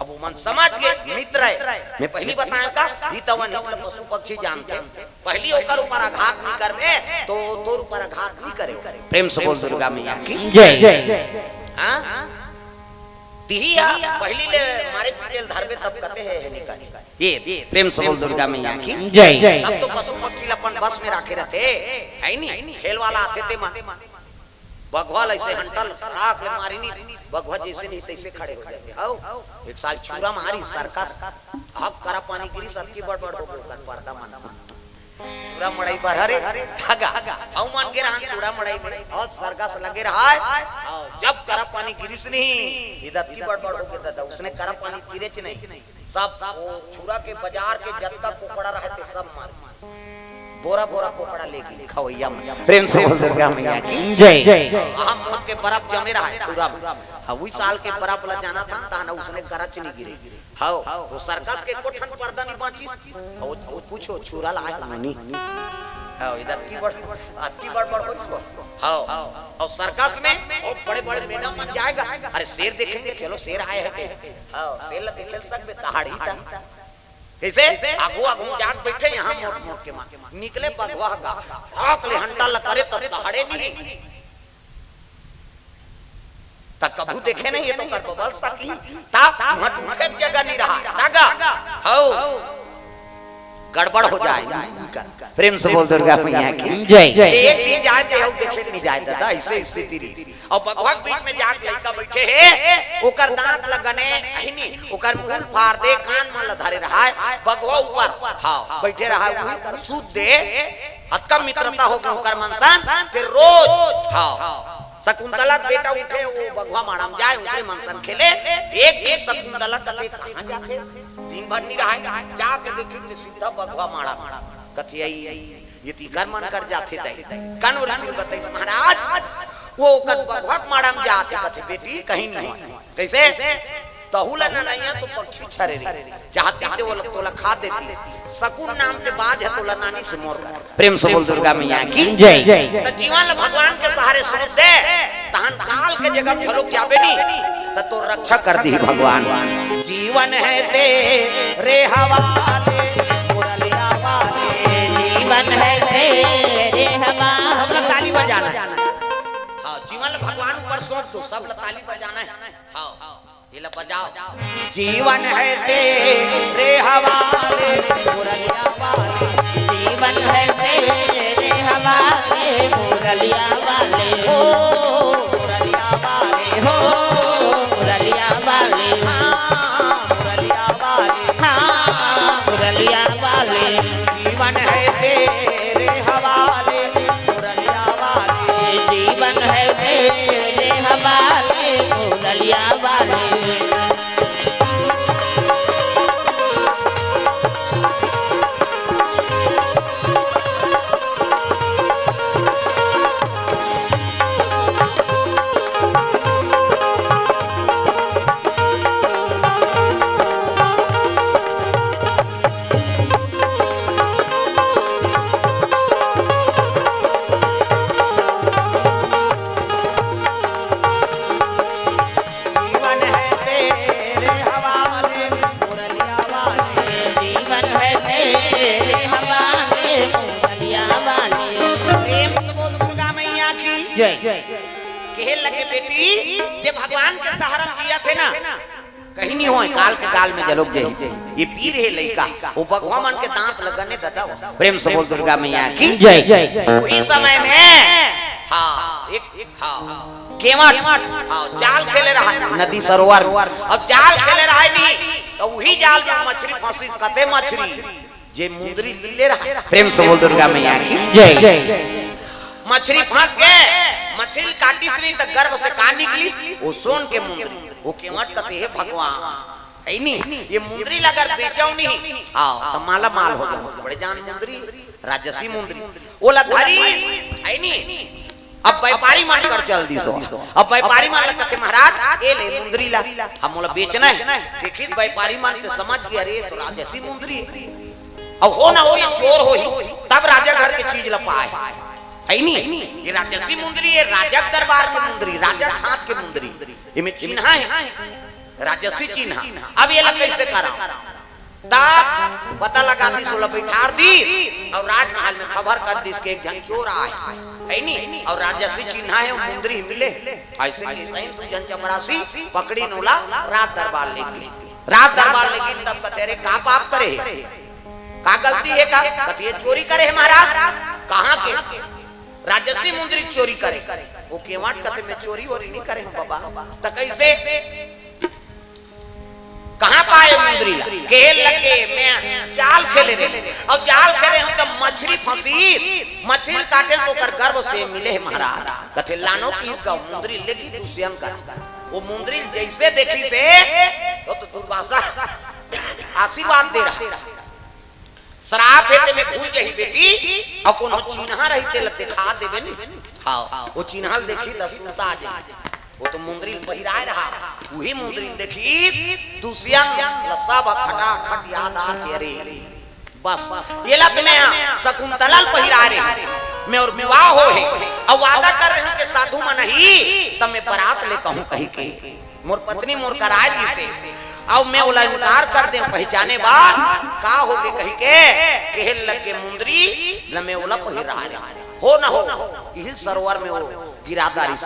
अब वो मन समझ गे, मित्र हे। मैं पहिली बतायेंव का, हितवन हित ल पशु पक्षी जानथे। पहिली ओकर ऊपर आघात नइ करबे, त तोर ऊपर आघात नइ करे। प्रेम से बोल दुर्गा मैया की। जय। हाँ? तिही ह, पहिली ले मारे पीटे ल धरबे तब कथे हे, हे नइ करे। ये, प्रेम से बोल दुर्गा मैया की। जय। तब तो पशु पक्षी ल अपन बस में राखे रथे, है नी? खेल वाला आथे ते मन। बघवा ल अइसे हंटा ल राख ले मारिन, बघवा जइसे नहीं तइसे खड़े हो जाथे। हव, एक साल छुरा मारिस सर्कस, अब करा पानी गिरिस, अतकी बड़ बड़ हो गे ओकर पर्दा मन। छुरा मड़ई बर हरे, धागा। हव मन के रहन छुरा मड़ई में, अउ सर्कस लगे रहय। अउ जब करा पानी गिरिस नहीं, इदे अतकी बड़ बड़ हो गे ददा, उसने करा पानी गिरेच नहीं। सब वो छुरा के बजार के जतका कोकड़ा रहय ते सब मार गे। बोरा बोरा कोकड़ा ले गे खवइया मन। प्रेम से बोल दुर्गा मैया की। जय। वहाँ मोट के बरफ जमे रहय छुरा में। हाँ, उही साल के बरफ ल जानथन, तहन उसने करच नइ गिरे। हव, वो सर्कस के एको ठन पर्दा नइ बांचिस। हव, वो पूछो, छुरा ल आय नोनी। हव, इदे अतकी बड़, अतकी बड़ बड़ होइस। हव, अउ सर्कस में वो बड़े बड़े मेंढा मन जाय गा, अरे शेर देखेंगे, चलो शेर आय हे के। हव, शेर ल देखे ल सकबे, तहाड़ी ता। कइसे? आघू आघू जाके बइठे, यहाँ मोट मोट के मार। निकले बघवा गा, हाक ले हंटा ल करे त तहाड़े नहीं। त कभू देखे नहीं, ये तो कर बबल सकी। त मत उठे जगह नहीं रहा। तगा। हव। गड़बड़ हो जाय। प्रेम से बोल दुर्गा मैया की। जय। जे एक दिन जाय ते हव देखे नहीं जाय ददा, अइसे स्थिति रहिस। अउ बघवा के बीच में जाके लइका बइठे हे, ओकर दांत ल गने, अहिनी, ओकर मुंह ल फार दे, कान मन ल धरे रहय, बघवा ऊपर, हाँ, बइठे रहय, उही कर सूत दे, अतका मित्रता हो गे ओकर मन सन, ते रोज, हाँ, शकुंतला के बेटा उठे, वो बघवा माड़ा म जाय, ओकरे मन सन खेले, एक दिन शकुंतला कथे, "कहाँ जाथे? दिन भर नहीं रहय।" जाके देखी, ते सीधा बघवा माड़ा म, कथे, "अई, ये तिकर मन कर जाथे दाई।" कन ऋषि ल बताइस, "महाराज, वो ओकर बघवा के माड़ा म जाथे।" कथे, "बेटी, कहीं नहीं होय।" कइसे? तहू ल ननइया तो पक्षी छरे रे, चाहती ते वो ल-, तोला खा देती। शकुन नाम के बाज हे, तोला नानी से मोर कर। प्रेम से बोल दुर्गा मैया की। जय। त जीवन ल भगवान के सहारे सौंप दे, तहन काल के जगह घलोक जाबे नी, त तोर रक्षा कर दिही भगवान। जीवन हे तेरे हवाले, मुरलिया वाले। जीवन हे तेरे हवाले। सब लोग ताली बजाना हे। हाँ, जीवन ल भगवान ऊपर सौंप दो, सब लोग ताली बजाना हे। हाँ, ये ला बजाओ। जीवन हे तेरे हवाले, मुरलिया वाले। जीवन हे तेरे हवाले, मुरलिया वाले। हो, मुरलिया वाले। हो, मुरलिया वाले। हाँ, मुरलिया वाले। हाँ, मुरलिया वाले। जीवन हे तेरे हवाले, मुरलिया वाले। जीवन हे तेरे हवाले, मुरलिया वाले। जीवन हे तेरे हवाले, मुरलिया वाले। जीवन हे तेरे हवाले, मुरलिया वाले। प्रेम से बोल दुर्गा मैया की। जय। कहे लगे बेटी, जे भगवान के सहारा म जियत हे ना, कहीं नहीं होय, काल के काल में जलोक जही। ये पीर हे लइका, वो बघवा मन के दांत ल गने ददा हो। प्रेम से बोल दुर्गा मैया की। जय। वही समय में, हाँ, एक, एक, हाँ, केवट, हाँ, जाल खेले रहय, नदी सरोवर, अब जाल खेले रहय नहीं, त वही जाल में मछरी फंसिस, कथे मछरी, जे मुंदरी लीले रहय। प्रेम से बोल दुर्गा मैया की। जय। मछरी फंस गे, मछरी ल काटिस नहीं त गर्भ से का निकलिस? वो सोन के मुंदरी। वो केवट कथे, "हे भगवान, है नी, ये मुंदरी ल अगर बेचव नहीं, हाँ, त माला माल हो जाव।" बड़े जान मुंदरी, राजसी मुंदरी। ओला धरिस, है नी, अब व्यापारी मन कर चल दिस ओ। अब व्यापारी मन ला कथे, "महाराज, ए ले मुंदरी ला, अब मोला बेचना हे।" देखिस व्यापारी मन ते समझ गे, "अरे, ए तो राजसी मुंदरी हे।" अब हो ना हो, ए चोर होही, तब राजा घर के चीज ला पाय। हे नी? ए राजसी मुंदरी, ए राजा के दरबार के मुंदरी, राजा के हाथ के मुंदरी, एमे चिन्हा हे, राजसी चिन्हा। अब एला कइसे करंव? तब पता लगा दिस, ओला बइठार दिस अउ राजमहल में खबर कर दिस के एक झन चोर आय हे, हे नी? अउ राजसी चिन्हा हे, अउ मुंदरी मिले। अइसे कइसे दू झन चपरासी पकड़िन ओला, राज दरबार लेगे। राज दरबार लेगे तब कथे, "अरे, का पाप करे हे? का गलती हे का?" कथे, "ए चोरी करे हे महाराज।" "कहाँ के?" "राजसी मुंदरी चोरी करे।" ओ केवाट कथे, "मैं चोरी वोरी नइ करे हँव बबा।" "त कइसे?" "कहाँ पाए मुंदरी ला?" "केहे लगे मैं जाल खेले रहेंव, अउ जाल खेले हँव त मछरी फँसिस, मछरी काटेंव त ओकर गर्भ से मिले हे महाराज।" कथे, "लानव किहिस गा, मुंदरी लेगिस दुसियन कर।" ओ मुंदरी ल जइसे देखिस हे, ओ तो दुर्वासा आशीर्वाद दे रहा हे, "श्राप हे तेमे भूल जही बेटी, अउ कोनो चिन्हा रही तेला देखा देबे नी।" हाँ, ओ चिन्हा ल देखिस त सुरता आ जही। ओ तो मुंदरी ल पहिराय रहा, उही मुंदरी ल देखिस दुसियन ल सब खटाखट याद आथे, "अरे, बस, एला तो मैं शकुंतला ल पहिराय रहेंव, मोर विवाह होहे, अउ वादा करे रहेंव के साधु मन आही, त मैं बरात ले कहूँ कहिके। मोर पत्नी मोर करा रहिसे, अउ मैं ओला इनकार कर देंव, पहिचाने बर का होगे कहिके, केहे लगे मुंदरी ल मैं ओला पहिराय रहेंव। हो न हो, इही सरोवर में ओ गिरा डारिस।"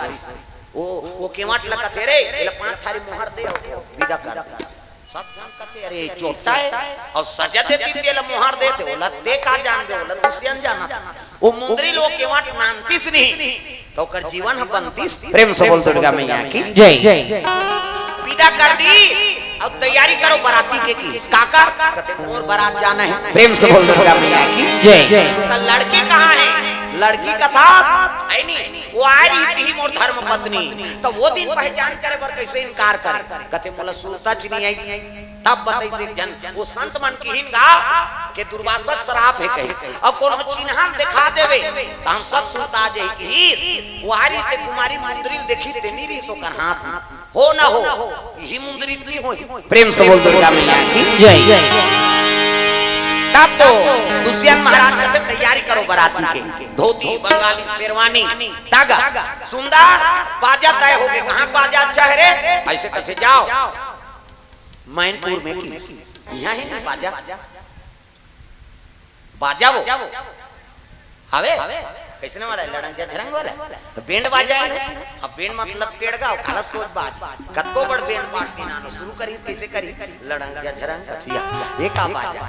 ओ, ओ केवाट ल कथे, "रे, एला पाँच थारी मोहर दे, अउ विदा कर दे।" सब झन कथे, "अरे, चोट्टा हे, अउ सजा देतिस त एला मोहर देतिस, ओला ते का जानबे, ओला दुसियन जानत।" ओ मुंदरी ल ओ केवाट नानतिस नहीं, त ओकर जीवन ह बनतिस। प्रेम से बोल दुर्गा मैया की जय। विदा कर दिस, अउ तैयारी करो बराती के किहिस। "काकर?" कथे, "मोर बरात जाना हे।" प्रेम से बोल दुर्गा मैया की जय। "त लड़की कहाँ हे?" लड़की कथे, हे नी, ओ आय रहिस ही मोर धर्म पत्नी, त ओ दिन पहिचान करे बर कइसे इनकार करे? कथे, "मोला सुरता च नइ आइस।" तब बताइस एक झन, ओ संत मन किहिन गा, के दुर्वासा के श्राप हे कहिके, अउ कोनो चिन्हा ल देखा देबे, त हम सब सुरता आ जही किहिस। ओ आय रहिस ते कुमारी मुंदरी ल देखिस ते नइ रहिस ओकर हाथ में। हो न हो, इही मुंदरी त नइ होही। प्रेम से बोल दुर्गा मैया की जय। तब तो दुसियन महाराज कथे, "तैयारी करो बराती के, धोती, बंगाली, शेरवानी, धागा, सुंदर, बाजा तय होगे।" "कहाँ बाजा अच्छा हे रे?" अइसे कथे, "जाव मैनपुर में किहिस, इहाँ हे नहीं बाजा।" बाजा वो हवे, कइसने वाला हे? लड़ंग जझरंग वाला, त बेंड बाजा हे ना। अब बेंड मतलब टेड़गा, काला सोच बाज। कतको बड़ बेंड पार्टी नानो सुरू करी, कइसे करी? लड़ंग जझरंग कथिया, ए का बाजा?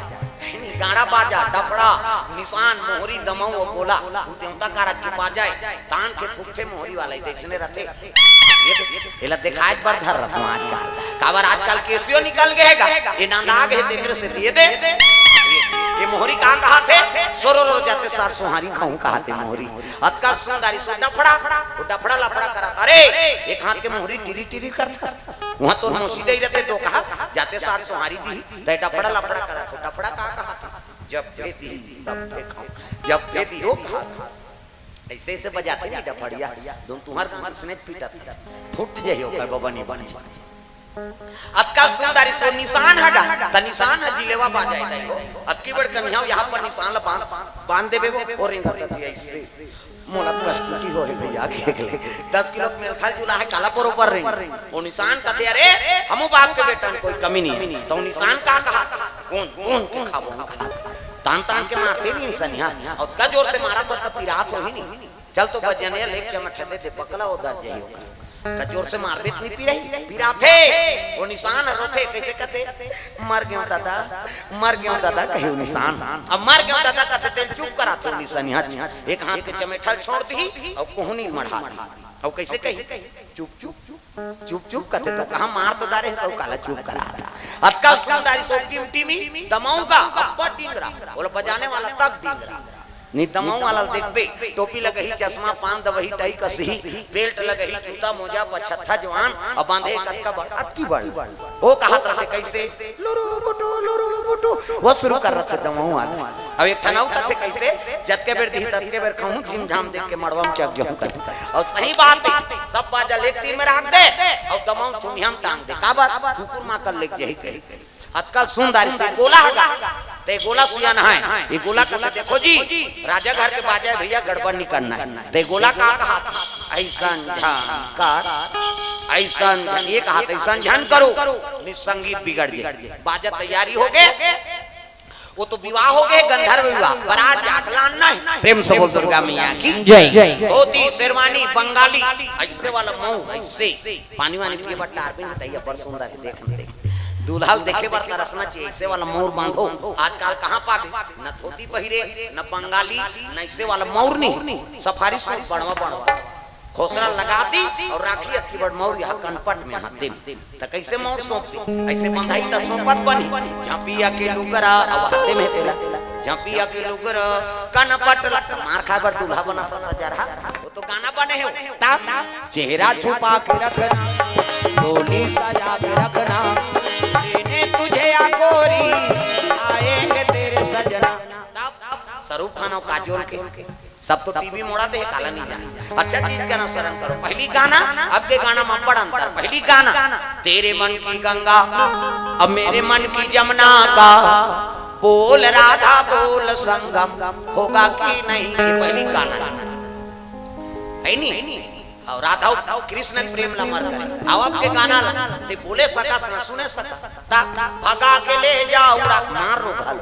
गाड़ा बाजा, डफड़ा, निसान, मोहरी, दमऊ अउ गोला, ओ देवता कारज के बाजा हे। तान के फूकथे मोहरी वाला, ए दे अइसने रथे। ए दे, एला देखाय बर धर रथंव आजकल। काबर आजकल केसियो निकल गे हे गा। ए नंदा गे हे तेकरे सेती ए दे। ए, ए मोहरी का कहाथे? सोरो रो जाते सार सोहारी खाहूं कहाथे मोहरी। अतका सुंदरी सो डफड़ा, ओ डफड़ा लफड़ा करत। अरे, एक हाथ के मोहरी टिरी टिरी करत। उहां तोर मौसी दई रथे तो कहा, जाते सार सोहारी दी, तय डफड़ा लफड़ा करत हो। डफड़ा का कहाथे? जब दे दी, तब देखो। जब दे दी, ओ कहा। अइसे, अइसे बजाथे नी डफड़िया, धुन तुंहर के उसने पीटत, फूट जही ओकर बबनी बन जाही। अतका सुंदरी सो निसान ह गा, त निसान ह जिलेवा बाजा हे दई हो। अतकी बड़ कनिहा, यहां पर निसान ल बांध, बांध देबे वो, ओ रेंगत अति अइसे। मोला त कस्तुती होही भइया, के ले दस किलो के मेल खाल जुला हे, काला बरोबर रेंग। ओ निसान कथे, "अरे, हमू बाप के बेटा में कोई कमी नइ हे।" त ओ निसान का कहा, "कोन, कोन के खाबो हम कहा।" तान तान के मारथे नी सनिहा, अउ अतका जोर से मारत हो त पिरात होही नी। चल तो बजनिया लेके चमट दे दे, बकला ओ दर जही ओकर। त जोर से मारबे त नी पिराही, पिराथे। ओ निसान ह रोथे, कइसे कथे, "मर गेंव दादा, मर गेंव दादा," कहे ओ निसान। अब "मर गेंव दादा" कथे तेल चुप कराथे ओ निसनिया। एक हाथ के चमेठा ल छोड़ दिही अउ कोहनी मढ़ा दिही। अउ कइसे कही, "चुप चुप, चुप चुप" कथे तो कहा, "मार तो डारे हस, अउ काला चुप करात हस?" अतका सुंदरी सो टिमटिमी दमऊ गा, अब्बड़ डिंगरा, ओला बजाने वाला तक डिंगरा। नी दमऊ वाला ल देखबे, टोपी लगही, चश्मा, पान दवही, टाई कसही, बेल्ट लगही, जूता, मोजा, पछत्था, जवान, अउ बांधे कतका बड़, अतकी बड़। ओ कहत रथे कइसे, "लुरु बुटु, लुरु बुटु", वो शुरू कर रथे दमऊ वाला। अब एक ठन अउ कथे कइसे, "जतके बेर दिही, ततके बेर खाहूं, झिम झाम देख के मड़वा म चघ जाहूं," कथे। अउ सही बात हे, सब बाजा ल एक तीर में राख दे, अउ दमऊ थुमिया म टांग दे। काबर? कुकुर माकर लेग जाही कही। अतका सुंदर से गोला हगा, ते गोला सियान हे। ये गोला कथे, "देखो जी, राजा घर के बाजा हे भइया, गड़बड़ नी करना हे।" ते गोला का कहा, "अइसन झन कर, अइसन झन," ये कहा, "अइसन झन करो, नी संगीत बिगड़ जाही।" बाजा तैयारी होगे, वो तो विवाह होगे, गंधर्व विवाह, बरात जात लान नहीं। प्रेम से बोल दुर्गा मैया की जय। धोती, शेरवानी, बंगाली, अइसे वाला मऊ, अइसे पानी वानी पिए बर टारबे नहीं, तइया बड़ सुंदर हे, देख न देख। दूल्हा ल देखे बर तरसना चाहिए, अइसे वाला मऊर बांधो। आजकल कहाँ पाबे, न धोती पहिरे, न बंगाली, न अइसे वाला मऊर नहीं, सफारी सूट बड़वा बड़वा, खोसरा लगा दी अउ राखी अतकी बड़ मऊर यहाँ कनपट में हाथ दे। त कइसे मऊर सौंप दे? अइसे बंधाही त सौंपत बनी। झपिया के लुगरा, अब हाथे में तेला। झपिया के लुगरा, कनपट ल-, मार खाए बर दूल्हा बना था जरहा। वो तो गाना बने हे, ता चेहरा छुपा के रखना, डोली सजा के रखना, लेने तुझे या गोरी, आएंगे तेरे सजना। तब शाहरुख खान अउ काजोल के, सब तो टीवी मोड़ा दे, काला नहीं जाने। अच्छा चीज के अनुसरण करो। पहली गाना, अब के गाना में बड़ अंतर। पहली गाना, "तेरे मन की गंगा, अब मेरे मन की जमुना का, बोल राधा बोल संगम, होगा कि नहीं।" ये पहली गाना हे। हे नी? अउ राधा अउ कृष्ण के प्रेम ल अमर करे। अब अब के गाना ल ते बोले सकस न सुने सकस। त भगा के ले जा उड़ा मार रो घल।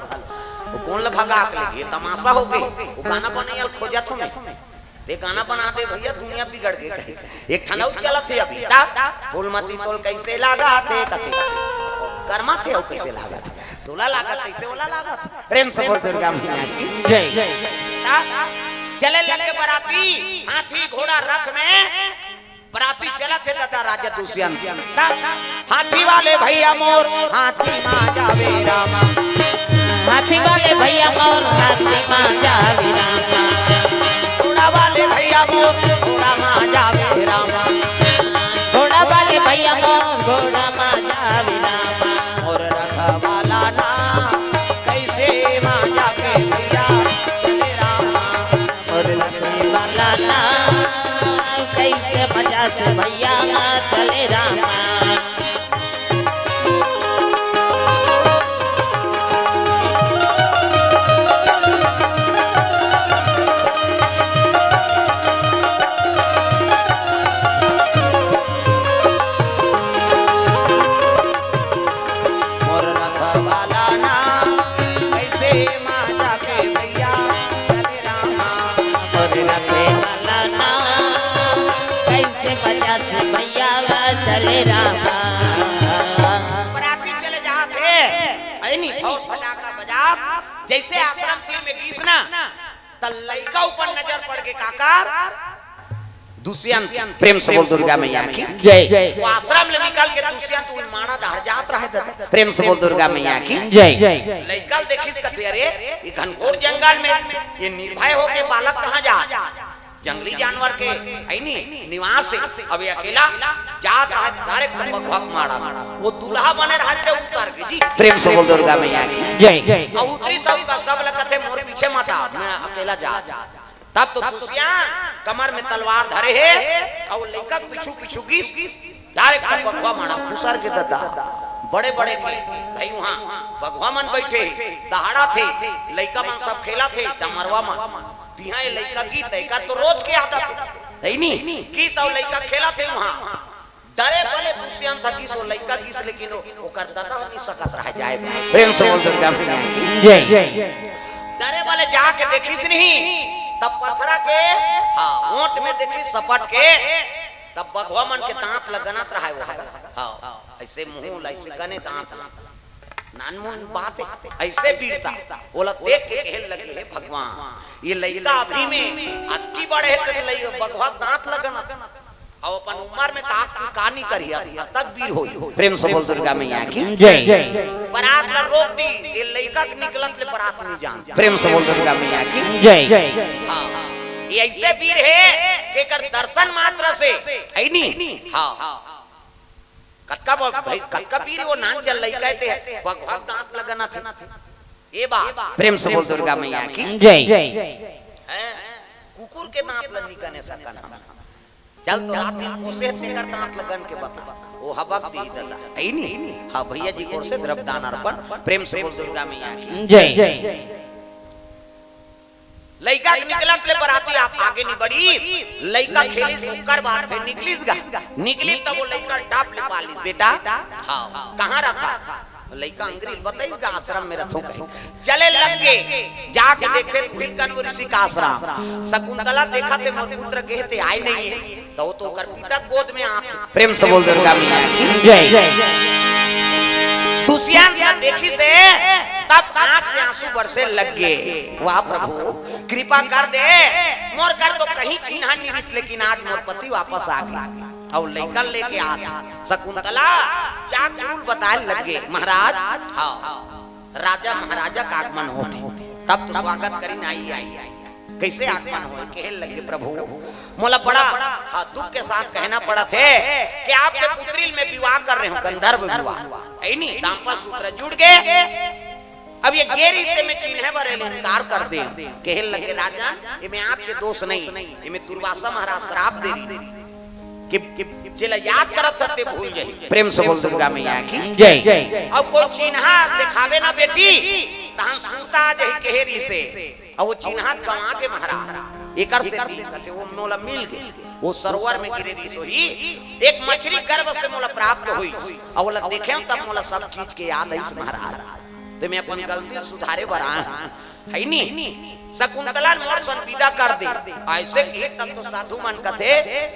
वो कोन ल भगा के ले गे? तमाशा होगे। वो गाना बनइया ल खोजत हों मैं। ते गाना बना दे भइया, दुनिया बिगड़ गे कहे। एक ठन अउ चलत हे अभी। त फूलमती तोल कइसे लागथे कथे। करमाथे अउ कइसे लागथे। तोला लागत तइसे ओला लागत। प्रेम से बोल दुर्गा मैया की जय। ता चले लगे बराती, हाथी घोड़ा रथ में बराती चलत हे ददा राजा दुष्यंत। ता हाथी वाले भइया मोर, हाथी मा जावे रामा। हाथी वाले भइया मोर, हाथी मा जावे रामा। घोड़ा वाले भइया मोर, घोड़ा मा जावे रामा। घोड़ा वाले भइया मोर, घोड़ा मा जावे रामा। और रथ वाला ना, कइसे मा जाके भइया चले रामा। और रथ वाला ना, कइसे मजा से भइया मा चले रामा। मोर रथ वाला ना, कइसे मा जाके भइया चले रामा। मोर रथ वाला ना, कइसे मजा से भइया मा चले रामा। बराती चले जात हे, हे नी? ढोल फटाका बजात, जइसे आश्रम तीर में गिस ना, त लइका ऊपर नजर पड़ गे काकर, दुष्यंत। प्रेम से बोल दुर्गा मैया की जय। वो आश्रम ले निकल के दुष्यंत उन माड़ा डहर जात रहे ददा। प्रेम से बोल दुर्गा मैया की जय। लइका ल देखिस कथे, "अरे, ये घनघोर जंगल में ये निर्भय होके बालक कहाँ जात?" जंगली जानवर के हे नी निवास हे। अब ये अकेला जात रहे direct बघवा के माड़ा। वो दूल्हा बने रहे ते उतर गे जी। प्रेम से बोल दुर्गा मैया की जय। अउ उतरिस अउ का सब ल कथे, "मोर पीछे मत आ, मैं अकेला जात।" तब तो दुष्यंत कमर में तलवार धरे हे, अउ लइका के पीछू पीछू गिस, direct बघवा माड़ा खुसर गे ददा। बड़े बड़े के भई उहाँ बघवा मन बइठे हे, दहाड़त हे, लइका मन सब खेलत हे, डमरवा मन। तिहाँ ये लइका गिस, त एकर तो रोज के आदत हे, हे नी? गिस अउ लइका खेलत हे उहाँ। डरे बले दुष्यंत ह गिस, वो लइका गिस, लेकिन वो, ओकर ददा हो नहीं सकत रहा जाए। प्रेम से बोल दुर्गा मैया की जय। डरे बले जाके देखिस नहीं, तब पथरा के, हाँ, ओंठ में देखिस सपट के, तब बघवा मन के दांत ल गनत रहा हे वो। हाँ, अइसे मुंह ल, अइसे गने दांत ल। नानमुन बात हे, अइसे वीरता। ओला देख के कहे लगे, "हे भगवान, ये लइका अभी में अतकी बड़े हे, त लइ-, बघवा दांत ल गनत।" अउ अपन उमर में का, का नी करिया, तब तक वीर होई। प्रेम से बोल दुर्गा मैया की। जय। बरात ला रोक दी, ये लइका के निकलत ले बरात नी जान। प्रेम से बोल दुर्गा मैया की। जय। हाँ, ये ऐसे वीर हे कि एकर दर्शन मात्र से, है नी? हाँ। कतका ब-, भाई, कतका वीर वो नान चल लइका हे ते, बघवा के दांत लगना थे। ए बा, प्रेम से बोल दुर्गा मैया की। जय। हैं? कुकुर के दांत ल निकने सकन हम। चल तो रात दिन कोसे तेकर दांत लगन के बता। वो हबक दी दादा। है नी? हाँ भैया जी, ओर से द्रव्य दान अर्पण। प्रेम से बोल दुर्गा मैया की। जय। लइका के निकलत ले बराती आप आगे नी बढ़ी। लइका खेलिस, ओकर बाद फिर निकलिस गा। निकलिस तब वो लइका टाप ले पालिस, "बेटा।" "हाँ।" "कहाँ रथा?" लइका अंग्रेज बताइस गा, "आश्रम में रथों।" कहे चले लग गे। जाके देखथे त उही कण्व ऋषि का आश्रम। शकुंतला देखथे, "मोर पुत्र गे हे ते आए नहीं हे।" त वो तो ओकर पिता गोद में आथे। प्रेम से बोल दुर्गा मैया की। जय। दुष्यंत ला देखिस हे, तब आंख से आंसू बरसे लग गे। "वाह प्रभु, कृपा कर दे, मोर कर तो कहीं चिन्हा नी रिस, लेकिन आज मोर पति वापस आ गे।" अउ लइका ल लेके आथे। शकुंतला जाके गुरु ल बताए लग गे, "महाराज।" "हाँ।" "राजा महाराजा का आगमन होथे, तब तो स्वागत करिन, आई, आई।" "कैसे आगमन होय?" "कहे लग गे, प्रभु, मोला बड़ा, हाँ, दुख के साथ कहना पड़त हे कि आपके पुत्री ल मैं विवाह कर रहे हूँ, गंधर्व विवाह।" है नी? दाम्पत्य सूत्र जुड़ गे। अब ये गे रिहिस ते मैं चिन्हे बर एला इनकार कर दे। कहे लग गे, "राजन, एमे आपके दोष नहीं, एमे दुर्वासा महाराज श्राप दे रिहिस कि, कि जेला याद करत हस ते भूल जाही।" प्रेम से बोल दुर्गा मैया की। जय। "अब कोई चिन्हा देखावे ना बेटी, तहन सुरता आ जाही," कहे रिहिस हे। अब वो चिन्हा गंवा गे महाराज। एकर सेती कथे, "वो मोला मिल गे।" वो सरोवर में गिरे रिहिस होही, एक मछरी गर्भ से मोला प्राप्त होइस। अउ ओला देखेंव तब मोला सब चीज के याद आइस महाराज। ते मैं अपन गलती सुधारे बर आए हंव। है नी? शकुंतला ल मोर संग विदा कर दे। अइसे कही तब तो साधु मन कथे,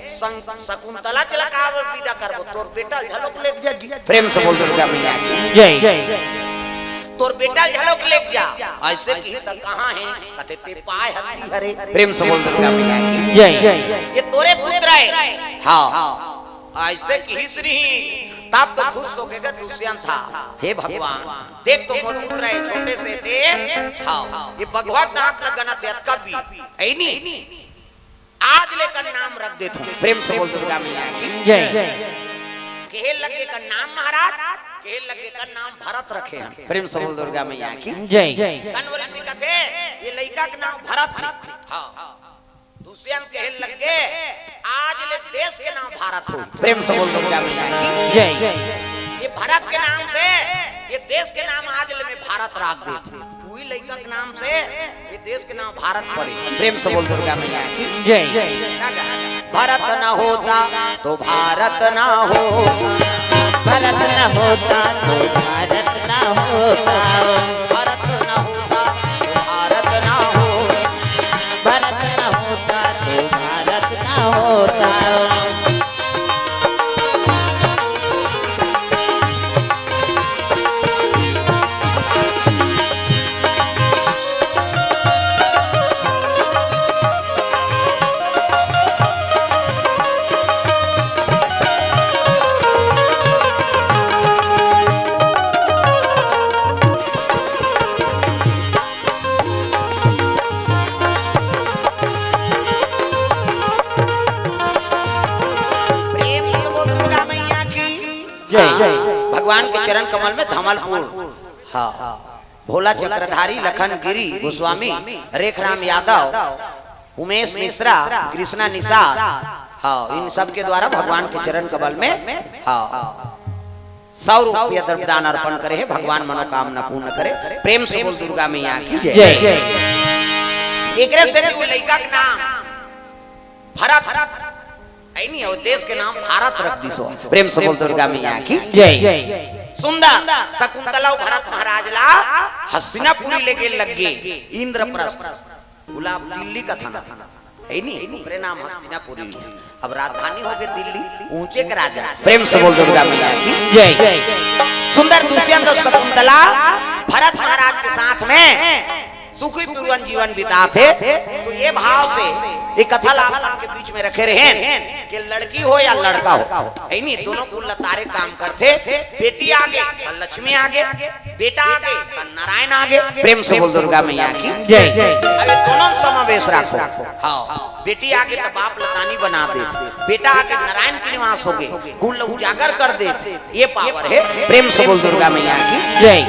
"शकुंतला चला का बर विदा करबो, तोर बेटा ल घलोक लेग जा।" प्रेम से बोल दुर्गा मैया की। जय। "तोर बेटा ल घलोक लेग जा।" अइसे कही त कहाँ हे? कथे, "ते पाय हत्ती हरे।" प्रेम से बोल दुर्गा मैया की। जय। "ये तोरे पुत्र हे।" हाँ। अइसे कहिस रिहिस, तब तो खुश होगे गा दुष्यंत ह। "हे भगवान, देख तो मोर पुत्र हे, छोटे से ते।" हाँ। "ये बघवा के दांत लगना ते अतका भी।" है नी? "आज ले एकर नाम रख देथंव।" प्रेम से बोल दुर्गा मैया की। जय। कहे लग गे एकर नाम महाराज, कहे लग गे एकर नाम भरत रखे हन। प्रेम से बोल दुर्गा मैया की। जय। कण्व ऋषि कथे, "ये लइका के नाम भरत हे।" हाँ। दुष्यंत कहे लग गे, "आज ले देश के नाम भारत हो।" प्रेम से बोल दुर्गा मैया की। जय। "ये भरत के नाम से, ये देश के नाम आज ले मैं भारत राख देथंव।" उही लइका के नाम से ये देश के नाम भारत पड़े। प्रेम से बोल दुर्गा मैया की। जय। भरत न होता तो भारत न होता। भरत न होता तो भारत न होता। भरत न होता तो भारत न होता। भरत न होता तो भारत न होता। प्रेम से बोल दुर्गा मैया की। जय। हाँ, भगवान के चरण कमल में धमलपुर। हाँ। भोला चक्रधारी, लखन गिरी गोस्वामी, रेखराम यादव, उमेश मिश्रा, कृष्णा निषाद, हाँ, इन सब के द्वारा भगवान के चरण कमल में, हाँ, सौ रुपया द्रव्यदान अर्पण करे हे। भगवान मनोकामना पूर्ण करे। प्रेम से बोल दुर्गा मैया की जय। जय। एकरे से तू लइका के नाम भरत, है नी, अउ देश के नाम भारत रख दिस हो। प्रेम से बोल दुर्गा मैया की जय। सुंदर शकुंतला अउ भरत महाराज ला हस्तिनापुरी लेगे लग गे, इंद्रप्रस्थ। गुलाब दिल्ली कथे ना, है नी, ओकरे नाम हस्तिनापुरी। अब राजधानी होगे दिल्ली, ऊंचे के राजा। प्रेम से बोल दुर्गा मैया की जय। सुंदर दुष्यंत अउ शकुंतला भरत महाराज के साथ में सुखी पूर्वक जीवन बिताथे। तो ये भाव से ये कथा ला आप मन के बीच में रखे रहेन कि लड़की हो या लड़का हो, है नी, दोनों कुल लतारे काम करथे। बेटी आगे त लक्ष्मी आगे, बेटा आगे त नारायण आगे। प्रेम से बोल दुर्गा मैया की। जय। अब ये दोनों में समावेश रखो। हाँ, बेटी आगे त बाप लतानी बना देथे, बेटा आगे नारायण के निवास होगे, गुण ला उजागर कर देथे। ये पावर है। प्रेम से बोल दुर्गा मैया की। जय।